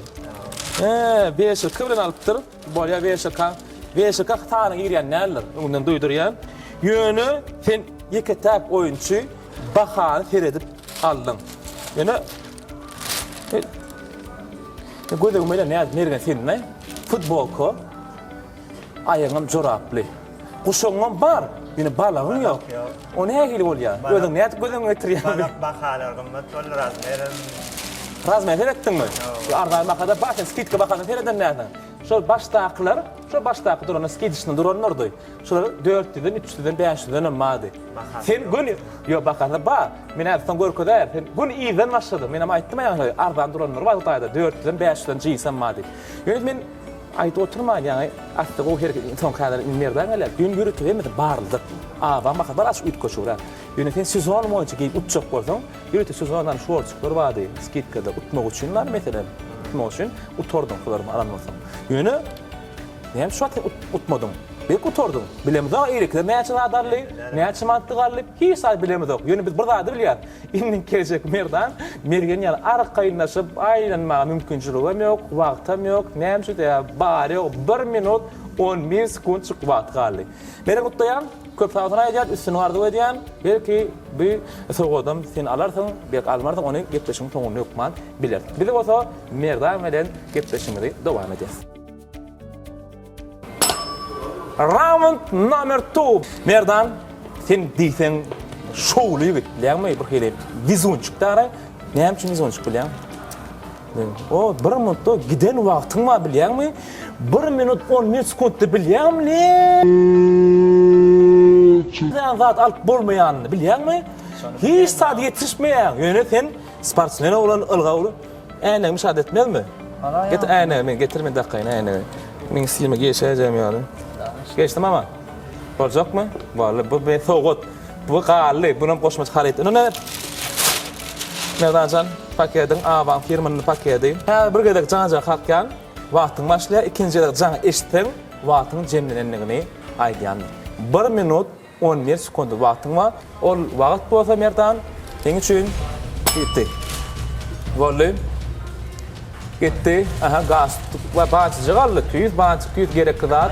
Hä, weşilka bilen alypdyr. Bolýa weşilka. Weşilka sanyň girýän däldir. Öňünden duýdurýan. Ýöne sen ýeke-täk oýunçy bahany seredip aldyň. Ýöne Göz öňüme gelen nädip Mergen sende futbolka, aýagyňam joraply. Guşagyňam bar, ýöne balagyň ýok. O nähili bolýar? Özüň nädip göz öňüňe getirýäň? Balak bahalar gymmat boldy, razmerem. Razmer seretdiňmi? Arzan bahada bar, sen skidka bahasyna sereden dälsiň. Şol başdakylar, şol başdaky duranlar skidişni duranlardy. Şolar 400-den, 300-den, 500-den hem bardy. Sen göni, ýok bahasy bar. Men häzir soň görkezäýerin. Sen göni yzdan başladyň. Menem aýtdym ýaňy arzan duranlar bar Hytaýda 400-den, 500-den jynsam bar diýip. Ýöne men aýdyp oturmaýyn ýaňy asly gowy hereket soňky häzir indi Merdan gelýär. Düýn ýörite hemmesi barlydyr. Abaň bahasy bar açyk üýtgeşigräk. Ýöne sen sezon boýunça geýip utjak bolsaň, ýörite sezondan şorçuklar bardy skidkada utmak üçin bar meselem. Utmak üçin utardyň şolary alan bolsaň. Ýöne Näme şu wagt sen utmadyň? Belki utardyň. Bilemizok eýlekiler näçe zat aldy, näçe manatlyk aldy, hiç zat bilemizok. Ýöne biz bir zady bilýäris. Indi geljek Merdan Mergen ýaly arkaýynlaşyp aýlanmaga mümkinçiligem ýok, wagtam ýok. Näme üçin sebäbi bary ýogy bir minut 11 sekuntjyk wagt galdy. Menem gutlaýan, köp sag bolsun aýdýan, üstünlik arzuw edýän. Belki bu sowgadam sen alarsyň, belki almarsyň, ony gepleşigiň soňunda hökman bileris. Biz bolsa Merdan bilen gepleşigimizi dowam edýäris. Round nomer 2. Merdan, sen diýseň şowly ýigit, bilýäňmi? Bir hili wizunçik dara. Näme üçin wizunçik bilýäň? O bir minutda giden wagtyň bar bilýäňmi? 1 minut 11 sekuntda bilýäňmi? Näme zat alyp bolmaýanyny bilýäňmi? Hiç zat ýetişmeýäň. Ýöne sen sportsmen oglan, ylgaw Äýnegimi şat etmezmi? Getir äýnegi men getir men dakaýyn äýnegi. Meň stilime geçäýjegim ýaly. Geçdim ama. Boljakmy? Boldy. Bu men sowgat. Bu galdy. Bunam goşmaça haryt. Indi ne? Merdanjan pakediň Awan firmanyň pakedi. Hä bir gezek jaňja kakýan wagtyň başlaýar. Ikinji gezek jaň eşitseň wagtyň jemlenendigini aýdýandyr. Bir minut. 11 sekund wagtyň bar. Ol wagt bolsa Merdan seň üçin gitdi. Boldy. Gitdi. Aha, gaz we bançyjyk aldy. Tüýs bançyk, tüýs gerekli zat.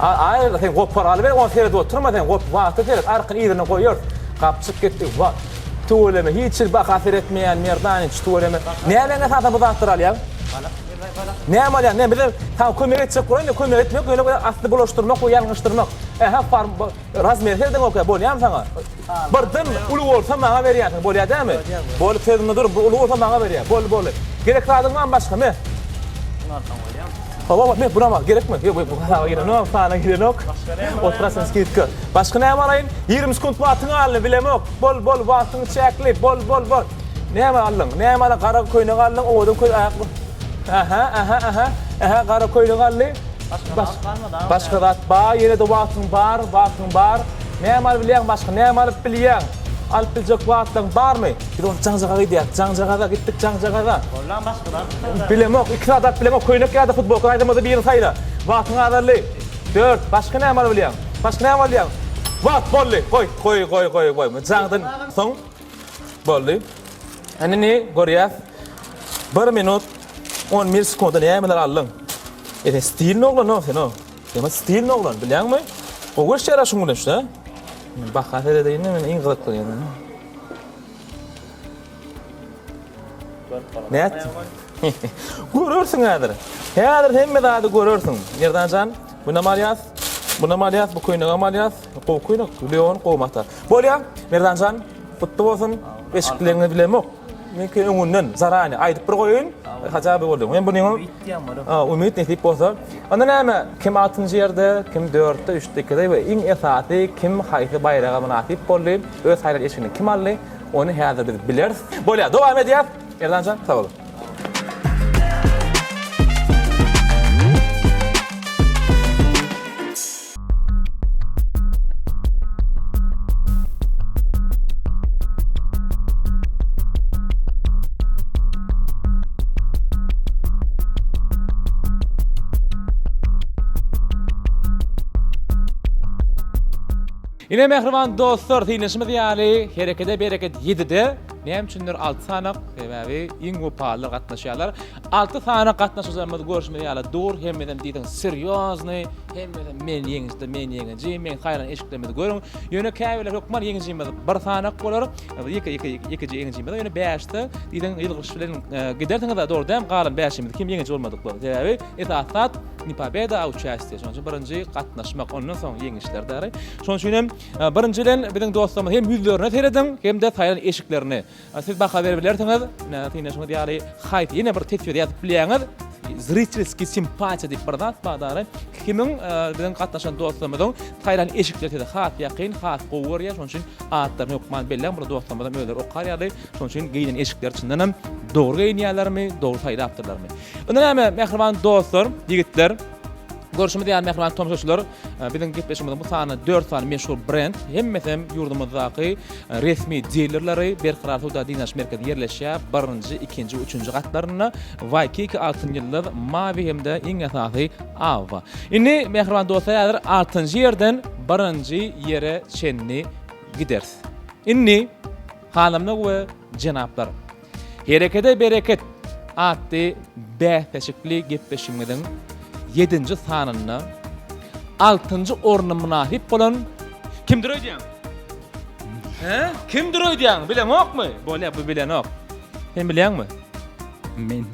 Aý, sen gopar alyber, ony seredip oturma sen. Gop, wagta seret, arkan yzyna goýarys. Gapjyk gitdi. Wa, tüweleme, hiç hili baha seretmeýän Merdaniç, tüweleme. Nämäň esasynda bu zatlary alýaň? Näme alýaň? Näme bize saňa kömek etjek bolaýyn, kömek etmek, ýöne asly bulaşdyrmak we ýalňyşdyrmak. Ähä, farm Razmer serediň okýa bolýamy saňa? Birden uly bolsa maňa berýänsiň bolýa dämi? Bol sözüňde dur uly bolsa maňa berýä. Boldy boldy. Gerek zadyň barmy başga me? Şuny alsaň bolýamy? Hawa me bunam al gerekmi? Ýok bu hasaba girenok sana girenok. Oturasyn skidka. Başga näme alaýyn? 20 sekunt wagtyň galdy bilemok. Bol bol wagtyň çäkli bol bol bol. Näme aldyň? Näme aldyň? Gara köýnek aldyň owadan köýnek aýak. Aha aha aha. Aha gara köýnek aldy. Başga zat bar, ýene-de wagtyň bar, wagtyň bar. Näme alyp bilýäň başga, näme alyp bilýäň? Alyp biljek wagtlaryň barmy? Biz onda jaňjagaza gidýäs, jaňjagaza gitdik, jaňjagaza. Bollam başga zat saýla. Bilemok, iki zat alyp bilemok, köýnek ýa-da futbolka aýdamada birini saýla. Wagtyň azaldy. Dört, başga näme alyp bilýäň? Başga näme alýaň? Wagt boldy, goý, goý, goý, goý, goý. Jaňdan soň boldy. Indi indi görýäs. Bir minut 11 sekunda nämeler aldyň? E sen stilni oglan o sen o. Sen stilni oglan bilýäňmi? Gowy işýär şuň bilen şu. Baha seredeýin men iň gyzykly ýeri. Nätdi? Görersiň häzir. Häzir hemme zady görersiň. Merdanjan, bunam alýas. Bunam alýas, bu köýnegem alýas. Gowy köýnek, Leon gowy mata. Bolýa, Merdanjan, gutly bolsun. Eşikleriňi bilemok. Meňki öňünden zarani aýdyp bir goýaýyn. Hajaby boldy. Men bunyň Umyt diýen bar. Ha, umyt nesip bolsa. Onda näme? Kim altynjy ýerde, kim dörtde, üçde, ikide we iň esasy kim haýsy baýraga mynasyp boldy, öz saýlan eşigini kim aldy, ony häzir biz bileris. Bolýar, dowam edýäs. Erdanjan, sag bol. Ine mähriban dostlar, synlaşymyz ýaly herekede bereket 7-de, näme üçindir 6 sanak, sebäbi iň wepalylar gatnaşýarlar. 6 sany gatnaşyjymyz görşümiz ýaly dur, hemmesem diýseň serýozny, hemmesem men ýeňijide men ýeňiji, men saýlan eşiklerimizi görüň. Ýöne käbirler hökman ýeňijimiz bir sanak bolar, ýeke ýeke ýekeje ýeňijimiz, ýöne bäşde diýseň ýylgyryş bilen e, gidersiňiz dogry däl, galan bäşimiz kim ýeňiji bolmadyklar. Sebäbi esasy zat ne pobeda, a uçastiýe. Şonuň üçin birinji gatnaşmak, ondan soň ýeňişler däri. Şonuň üçin hem e, birinji bilen biziň dostlarymyz hem ýüzlerine serediň, hem-de saýlan eşiklerini. Siz baha berip bilersiňiz. Ine, synlaşyňyz ýaly haýsy ýene bir teswir ýazyp bilýäňiz. Zritelskiý simpatiýa diýip bir zat bar dary. Kimiň e, biziň gatnaşan dostlarymyzyň saýlan eşikleri size has ýakyn, has gowy görýär. Şonuň üçin atlaryny hökman belläň. Bular dostlarymyzam özleri okar ýaly. Şonuň üçin geýnen eşikleri çyndan hem dogry geýinýärlermi, dogry saýlapdyrlarmy? Indi näme, mähriban dostlar, ýigitler, görşümiz ýaly mähriban tomaşaçylar, Biziň gepleşigimiziň bu sany dört sany meşhur brend, hemmesi hem ýurdumyzdaky resmi dilerleri Berkarar söwda dynç alyş merkezinde ýerleşýär. Birinji, ikinji we üçünji gatlarynda Waikiki, Altyn ýyldyz, Mavi hem-de iň esasy Avva. Indi mähriban dostlar häzir altynjy ýerden birinji ýere çenli gideris. Indi hanymlar we jenaplar Herekede bereket atly bäsleşikli gepleşigimiziň ýedinji sanynda altynjy orna mynasyp bolan kimdir öýdýäň? Hä? Kimdir öýdýäň? Bileňokmy? Bolýa, bu bilenok. Sen bilýäňmi? Men.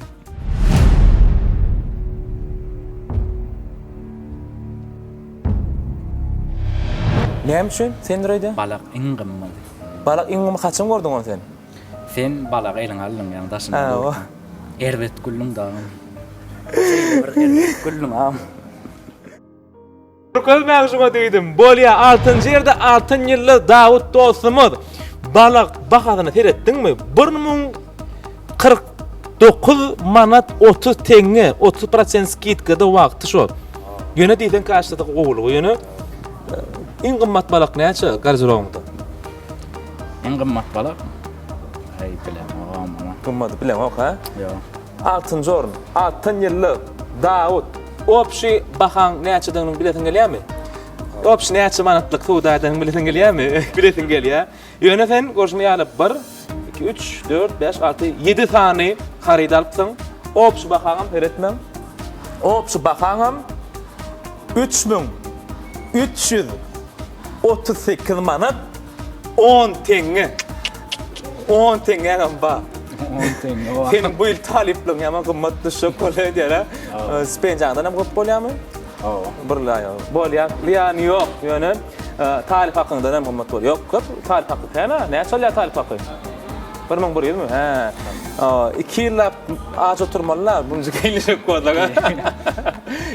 Näme üçin sendir öýdýäň? Balak iň gymmady. Balak iň gymmat haçan gördüň ony sen? Sen balagy eliňe aldyň ýaňy daşynda Hawa. durka. Erbet güldüň dagam. Şeýle bir erbet güldüň agam. Görkezmäň şuňa diýdim. Bolýa altynjy ýerde altyn ýyldyz Dawut dostumyz. Balak bahasyna seretdiňmi? 1049 manat 30 teňňe, 30 prosent skidkada wagty şo. Ýöne diýseň kaşda gowulygy ýöne iň gymmat balak näçe garderobyňda? Iň gymmat balak? Aý bilemok muny. Gymmady bileňok ha? Ýok. Altynjy orun. Altyn ýyllyk. Dawut. Obşi bahaň näçedigini bilesiň gelýärmi? Opşy näçe manatlyk söwda edeniňi bilesiň gelýärmi? Bilesiň gelýär. Ýöne sen görşüň ýaly 1, 2, 3, 4, 5, 6, 7 sany haryt alypsyň. Opşy bahaňam seretmäň. Opşy bahaňam 3338 manat 10 teňňe. 10 teňňäňem bar. 10 teňňe bar. Seniň bu ýyl talyplygyň ýaman gymmat düşjek bolýar diýýär-ä. Stipendiýaňdan hem köp bolýarmy? Hawa. Bir laýa. Bolýar. Zyýany ýok. Ýöne talyp hakyňdan hem gymmat bolýar. Ýok, köp talyp haky kän-ä. Näçe alýar talyp haky? 1100-mi? Hä. 2 ýyllap aç oturmaly-la, bunca gelişik bolsa.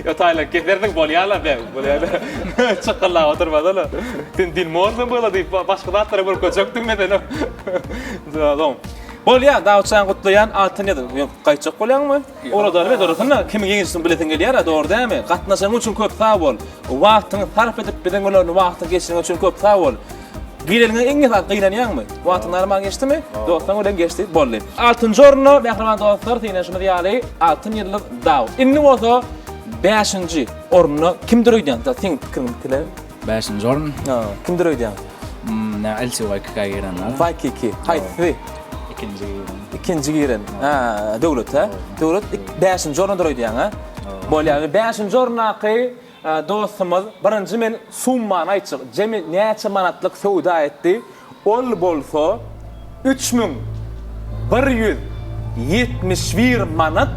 Ýok, taýlap kesersiň, bolýar-la be, bolýar. Çykyllap oturmasana. Sen dilmorsyň bu diýip, başga zatlara görkezjekdiň meselem. Bolýar, Dawutjan gutlaýan, altyn ýazyň. Ýok, gaýtjak bolýaňmy? Oradar we dogrusynda kimiň ýeňijisini bilesiň gelýär-ä, dogry dälmi? Gatnaşanyň üçin köp sag bol. Wagtyňy sarp edip biziň bilen wagtyňy geçireniň üçin köp sag bol. Geleniňe iň esasy gynanýaňmy? Wagtyň normal geçdimi? Dostlaryň bilen geçdi, boldy. Altynjy orunda mähriban dostlar synanyşymyz ýaly Altyn ýyldyz Daw. Indi bolsa bäşinji orunda kimdir öýdýäň? Seň pikiriňi bitirelim. Bäşinji orun. Ha, kimdir öýdýäň? Hmm, nä LC Waikiki girenler. Waikiki. Haýsy? Ikinji giren. Ikinji giren. Ha, Döwlet, ha? Döwlet bäşinji orundadyr öýdýäň, ha? Bolýar. Bäşinji orundaky dostumyz birinji men summany aýtjak. Jemi näçe manatlyk söwda etdi? Ol bolsa 3171 manat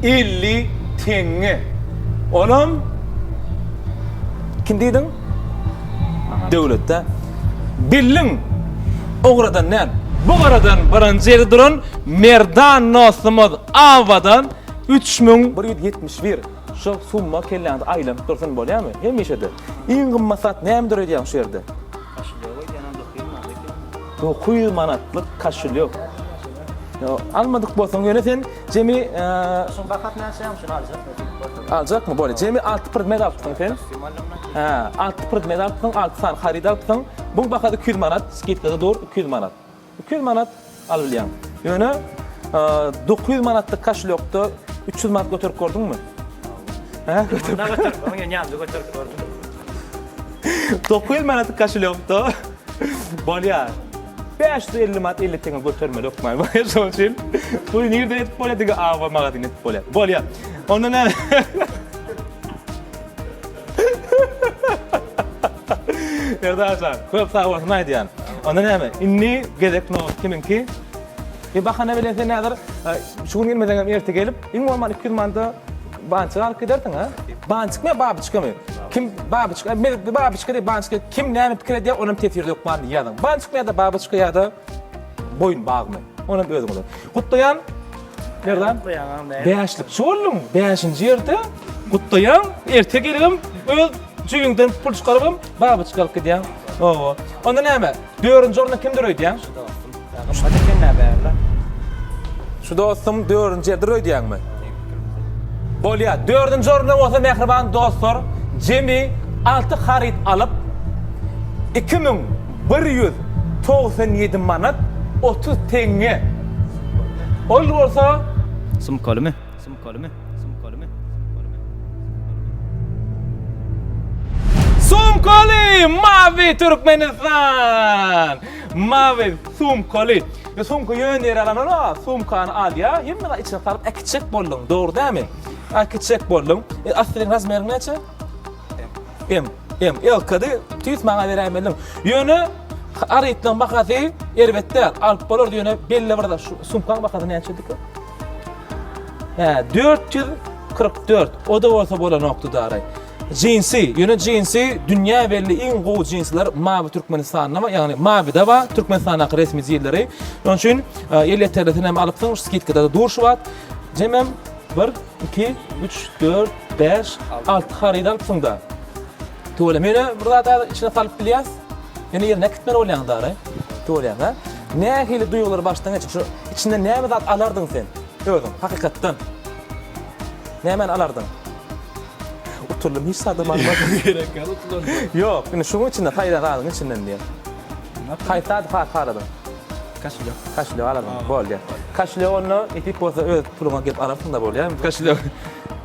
50 teňňe. Olam kim diýdiň? Döwletde. Bildiň. Ogradan däl. Bu garadan birinji ýerde duran Merdan dostumyz Abadan 3171. Şu summa kelläňde aýlanyp dursun bolýamy? Hemişe-de. Iň gymmat zat näme döredýäň şu ýerde? Kaşilýok öýdýän 900 manat eken. 900 manatlyk kaşilýok. Ýok, almadyk bolsaň ýöne sen jemi Şuň bahasy näçe şuny aljak nesip bolsa. Aljakmy? Bolýar. Jemi 6 predmet alypsyň sen. Hä, 6 predmet alypsyň, 6 sany haryt alypsyň. Buň bahasy 200 manat, skidkada dur 200 manat. 200 manat alybilýäň. Ýöne 900 manatlyk kaşelýokda 300 manat göterip gördüňmi? Hä, göterip. Munda göterip, onuň ýanynda göterip gördüm. 900 manatlyk kaşelýokda bolýar. 550 manat 50 teňňe götermeli hökman. Bolýar şonuň üçin. Bu nirde edip bolýar? Diňe Awa magazynda edip bolýar. Bolýar. Onda näme? Erdaljan, köp sag bolsun aýdýan. Onda näme? Indi gezek nobat kimiňki? Bir bahana bilen sen häzir şu gün gelmeseň hem erte gelip, iň bolman 200 manada bançyk alyp gidersiň, ha? Bançykmy, babyçkamy? Kim babyçka, men babyçka diýip bançyk kim näme pikir edýär, onam teswirde hökman ýazyň. Bançykmy ýa-da babyçka ýa-da boýun bagmy? Onam özüňiz. Gutlaýan. Merdan. Bäşlikçi bolduň. Bäşinji ýerde gutlaýan. Erte gelibem öz jübiňden pul çykarybam babyçka alyp gidýäň. Owo. Onda näme? Dördünji orunda kimdir öýdýäň? Şu dostum. Gymmat eken nä bärde? Şu dostum dördünji ýerdir öýdýäňmi? Bolýar. Dördünji orunda bolsa mähriban dostlar jemi 6 haryt alyp 2197 manat 30 teňňe. Ol bolsa Sumkalymy? Sumkalymy? Sumkalymy? Sumkaly! Mawy Türkmenistan! Mawy sumkaly. E, sumka ýöne ýere alanok, sumkany alýar, hemme zat içine salyp äkitjek bolduň, dogry dälmi? Äkitjek bolduň. E, aslyň razmeriň näçe? M. M. L-kady tüýs maňa beräýmeliň. Ýöne harytlaryň bahasy erbet däl. Alyp bolar ýöne belli bir zat şu sumkaň bahasy näçedika? Hä, 444. O-da bolsa bolanokdy dary. Jinsi, ýöne jinsi dünýä belli iň gowy jinsler Mawy Türkmenistanda bar, ýagny Mawyda bar, Türkmenistandaky resmi dilleri. Şonuň üçin elýeterlisini hem alypsyň, skidkada dur şu wagt. Jemem 1 2 3 4 5 6 haryt alypsyň-da. Tüweleme, ýöne bir zat içine salyp bilýäs. Ýöne ýerine äkitmeli bolýaň dary. Tüweleme, ha? Nähili duýgulary başdan geçirip, şu içinden näme zat alardyň sen özüň, hakykatdan? Nämäni alardyň? Utuldym, hiç zadam almadym. Gerek ýok utulan. Ýok, indi şuň içinde saýlan zadyň içinden diýen. Haýsy zady has haladyň? Kaşelýok. Kaşelýok alardyň. Bolýar. Kaşelýok onda nesip bolsa öz puluňa gelip alarsyň-da bolýarmy kaşelýok?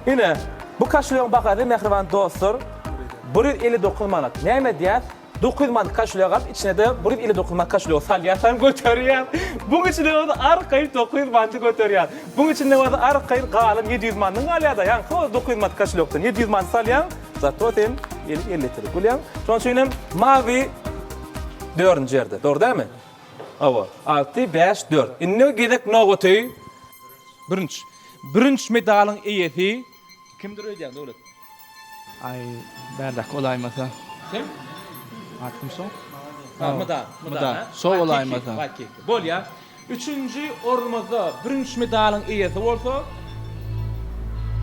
Ine, bu kaşelýogyň bahasy mähriban dostlar. 159 manat. Näme edýäs? 900 manat koşelýok alyp, içine-de 159 manat koşelýogy salýas hem göterýäs. Buň içinde bolsa arkaýyn 900 manaty göterýäs. Buň içinde bolsa arkaýyn galan 700 manatyň galýar-da, ýaňky bolsa 900 manat koşelýokdan 700 manat salýaň, zato sen eli ellitirlik bolýaň. Şonuň üçin hem mawy dördünji ýerde. Dogry dälmi? Hawa. Alty, bäş, dört. Indi gezek nobaty bürünç. Bürünç medalyň eýesi kimdir öýdýäň, Döwlet? Aý, bärdäki bolaýmasa. Kim? Ady kim şoň? Ha, Mydar. Mydar. Şo bolaýmasa. Bolýar. Üçünji ornumyzda bürünç medalyň eýesi bolsa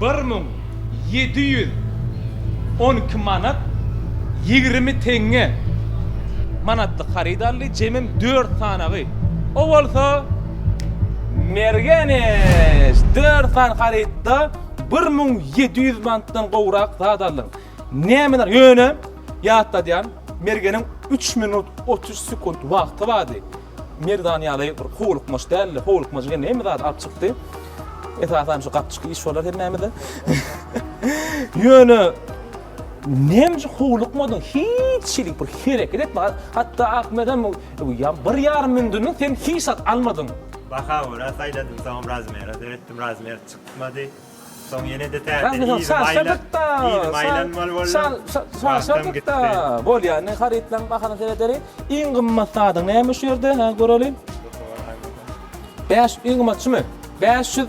1712 manat 20 teňňe manatlyk haryt aldy, jemem dört sanagy. O bolsa Mergeneş! Dört sany harytda 1700 manatdan gowrak zat aldyň. Nämeler ýöne ýatladýan Mergeniň 3 minut 33 sekunt wagty bardy. Merdan ýaly bir howlukmaç däldi. Howlukmajyň ýerine hemme zady alyp çykdy. Esasan şu gapjyk iş bolar hemmämize. Ýöne nemce howlukmadyň, hiç hili bir hereket etme. Hatda Ahmedem ýa bir ýarym mündüniň sen hiç zat almadyň. Baha görä saýladym, soňam razmere seretdim, razmer çykmady. Soň ýene-de täzeden Razmere yzyma aýlan, çaşyrdyk-da. yzyma aýlanmaly boldum. Wagtam gitdi. Çaşyrdyk-da. Bolýar, indi harytlaryň bahasyna seredeli. Iň gymmat zadyň näme şu ýerde? Hä, göreli. Bäş, iň gymmat şumy? 500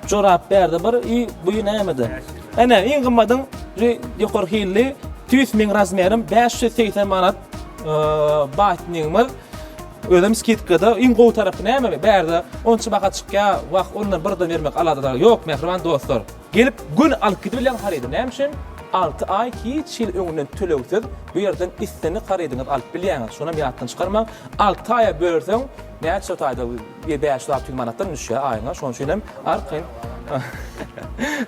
jorap bärde bir, i bu nämede? Ene, iň gymmadyň şu ýokary hilli tüýs meň razmerim 580 manat batnigimiz. Özem skidkada. Iň gowy tarapy näme? Bärde onça baha çykýar, wah, ondan birden bermek alada ýok, mähriban dostlar. Gelip göni alyp gidibilýän harydy. Näme üçin? Alty aý hiç hili öňünden tölegsiz bu ýerden islendik harydyňyzy alyp bilýäňiz. Şonam ýatdan çykarmaň. Alty aýa bölseň näçe taýda 500-600 manatdan düşýär aýyňa. Şonuň üçin hem arkaýyn.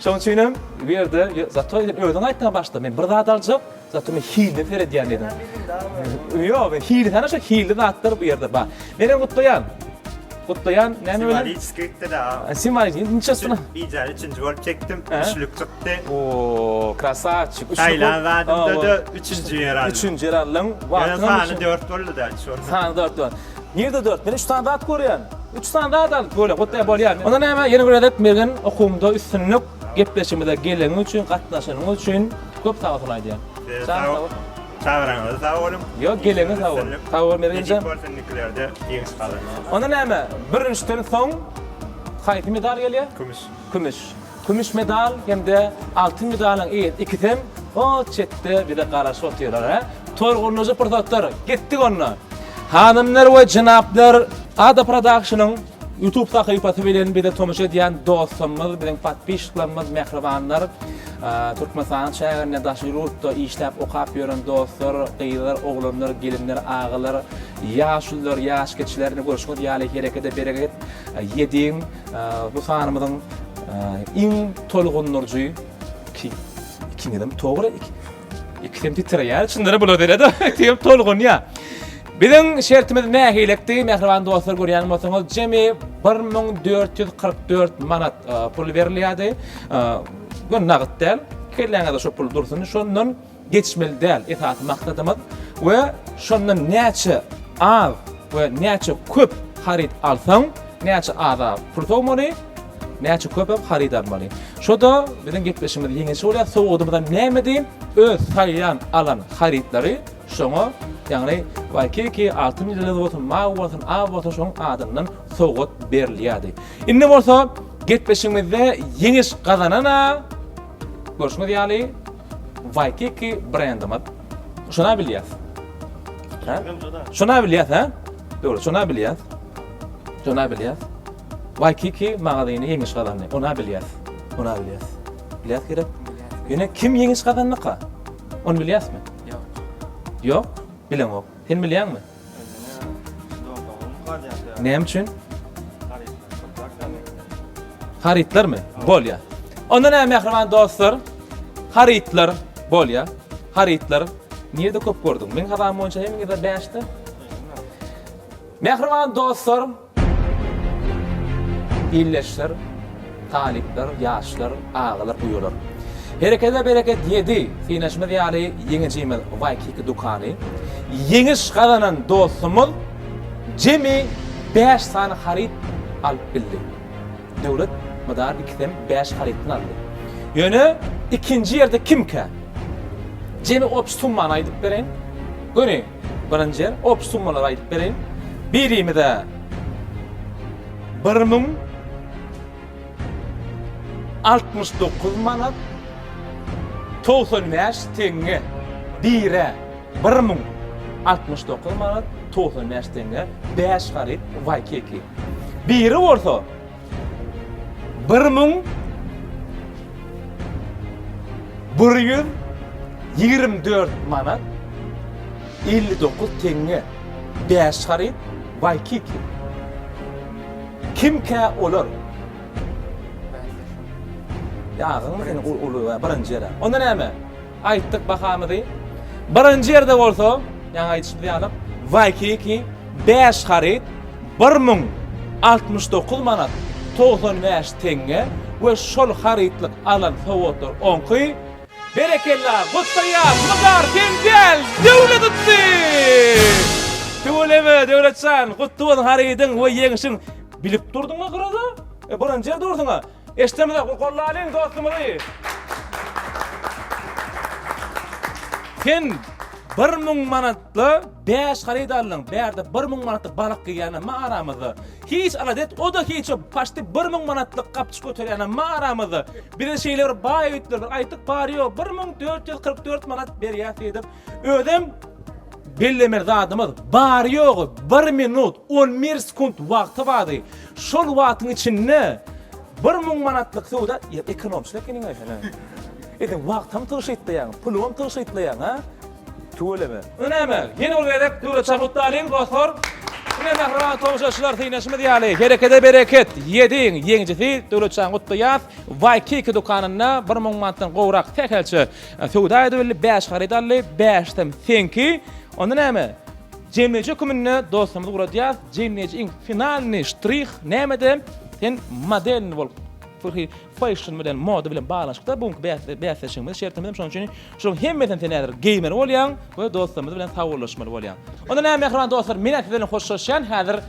Şonuň üçin hem bu ýerde zato özüň aýtdyň başda men bir zat aljak, Zato men hiline seredýän dedim. Ýok, men hili sana şu hilli zatlar bu ýerde bar. Men hem gutlaýan. Gutlaýan, näme bilen? Simwoliçeski gitdi da. Simwoliçeski, niçesini? Bijäni üçünji bolup çekdim. Üçlük çykdy. Oo, krasavçik. Üçlük. Saýlan zadymda-da üçünji ýer aldym. Üçünji ýer aldyň. Ýöne sany dört boldy da, şonda. Sany dört boldy. Nirde dört? Men üç sany zat görýän. Üç sany zat alyp görýän. Gutlaýan bolýar. Onda näme, ýene bir gezek Mergen okuwymda üstünlik. Gepleşigimize geleniň üçin, gatnaşanyň üçin köp sag bolsun aýdýan. Size sag boluň. Çagyranyňyza sag boluň. Ýok, geleniňe sag bol. Sag bol Mergenjan. Nesip bolsun indikilerde ýeňiş gazanarys. Onda näme, bürünçden soň haýsy medal gelýär? Kümüş. Kümüş. Kümüş medal hem-de altyn medalyň eýesi ikisem o çetde bize garaşyp otyrlar, hä? Tolgundyryjy pursatlar. Gitdik onda. Hanymlar we jenaplar, Ada Productionyň Youtube sahypasy bilen bize tomaşa edýän dostlarymyz, biziň podpisçiklerimiz, mähribanlar, Türkmenistanyň çäginde daşary ýurtda işläp okap ýören dostlar, gyzlar, oglanlar, gelinler, agalar, ýaşulular, ýaş kiçiler, ine görşüňiz ýaly herekete bereket ýediň bu sanymyzyň iň tolgundyryjy ikiňizem dogry Ikisem titreýär, çyndan bular derede ikisem tolgunýar. Biziň şertimiz nähilekdi, mähriban dostlar görýän bolsaňyz, jemi 1444 manat e, pul berilýärdi. E, bu nagt däl. Kelläňizde şo pul dursun, şondan geçmeli däl esasy maksadymyz we şondan näçe az we näçe köp haryt alsaň, näçe aza pul sowmaly, Näçe köpem haryt almaly. Şo-da biziň gepleşigimiz ýeňilçi bolýar. Sowgadymyzam näme diýim? Öz saýlan alan harytlary şoňa, ýagny Waikiki, Altyn ýyldyz bolsun, Mawy bolsun, Aw bolsun şoň adyndan sowgat berilýärdi. Indi bolsa gepleşigimizde ýeňiş gazanana görşüňiz ýaly Waikiki brendimiz. Şona bilýäs. Hä? Şona bilýäs, hä? Dogry, şona bilýäs. Şona bilýäs. Waikiki magazyny ýeňiş gazandy. Ona bilýäs. Ona bilýäs. Bilýäs gerek. Ýöne kim ýeňiş gazandyka? Ony bilýäsmi? Ýok. Ýok, bileňok. Sen bilýäňmi? Näme üçin? Harytlarmy? Bolýar. Onda näme mähriban dostlar? Harytlar bolýar. Harytlar nirde köp gördüň? Meň hasabym boýunça hemmeňizde bäşde. Mähriban dostlar, ildeşler, talyplar, ýaşlar, agalar, uýalar! Herekede bereket ýedi, Synaşymyz ýaly ýeňijimiz Waikiki dükany. Ýeňiş gazanan dostumyz jemi bäş sany haryt alyp bildi. Döwlet Mydar ikisem bäş harytdan aldy. Ýöne ikinji ýerde kimkä? Jemi obşi summany aýdyp bereýin. Göni birinji ýer obşi summalary aýdyp bereýin. Birimize 1069 manat 95 teňňe bire 1069 manat 95 teňňe 5 haryt Waikiki. Biri bolsa 1124 manat 59 teňňe 5 haryt Waikiki. Kimkä olar? Ýagyňmy seni uly birinji ýere. Onda näme? Aýtdyk bahamyzy. Birinji ýerde bolsa, ýaňy aýdyşymyz ýaly, Waikiki 5 haryt 1069 manat 95 teňňe we şol harytlyk alan sowgatlar oňky. Berekella, gutlaýas, Mydar sen däl, Döwlet utdy! Tüweleme, Döwletjan, gutly bolsun harydyň we ýeňşiň. Bilip durduňmy gyrada? E, birinji ýerde dursuň-a. Eşdemize, gollalyň dostumyzy. Sen 1000 manatla 5 haryt aldyň. Bärde 1000 manatlyk balyk geýýänem aramyzda. Hiç alada et, o-da hiç, paçti 1000 manatlyk gapçyk göterýänem aramyzda. Bize şeýle bir baý öýtdüler, bir aýtdyk bary-ýogy 1444 manat berýäs diýdik. Özem bellemeli zadymyz, bary-ýogy bir minut on bir sekunt wagty bardy. Şol wagtyň içinde 1000 manatlyk söwda, ýa ekonomçyl ekeniň-aý sen-ä. E sen wagtam tygşytlaýaň, pulumam tygşytlaýaň, a? Tüweleme. Ine näme, ýene bir gezek Döwlet Şahutdalyň dostlar. Ine mähriban tomaşaçylar synaşymyz ýaly Herekede bereket ýediň ýeňijisi Döwlet Şaň gutlaýas. Waikiki dükanynda 1000 manatdan gowrak sähelçe söwda edip bildi, 5 haryt aldy, bäşisem seňki. Onda näme? Jemleýji höküminde dostlarymyzy ugradýas. Jemleýji iň finalnyý ştrih nämede? Sen modelny bolup Fashion bilen, moda bilen baglanyşykda bu günki bäsleşigimiz, şertimiz hem şonuň üçin şolaryň hemmesini sen häzir geýmeli bolýaň we dostlarymyz bilen sagbollaşmaly bolýaň. Onda näme mähriban dostlar, men siz bilen hoşlaşýan. Häzir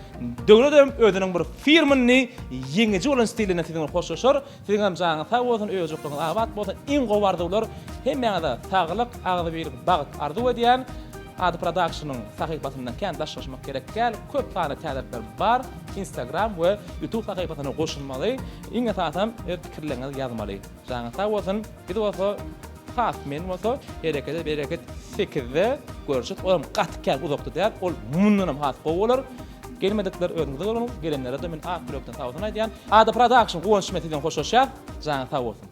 Döwlet hem özüniň bir firmyny ýeňiji bolan stilinde siziň bilen hoşlaşar. Siziň hem janyňyz sag bolsun, öýjükligiňiz abat bolsun. Iň gowy arzuwlar hemmäňize saglyk, agzybirlik, bagt arzuw edýän. Ady Production-yň sahypasyndan kän daşlaşmak gerek däl. Köp sanly täzelikler bar. Instagram we YouTube sahypasyna goşulmaly. Iň esasam öz pikirleriňizi ýazmaly. Janyňyz sag bolsun. Biz bolsa has men bolsa herekede bereket sekizde görüşeris. Olam gaty kän uzakda däl. Ol mundanam has gowy bolar. Gelmedikler özüňize görüň. Gelenlere-de men ak ýürekden sagbolsun aýdýan. Ady Production Guwanç men sizden hoşlaşýas. Janyňyz sag bolsun.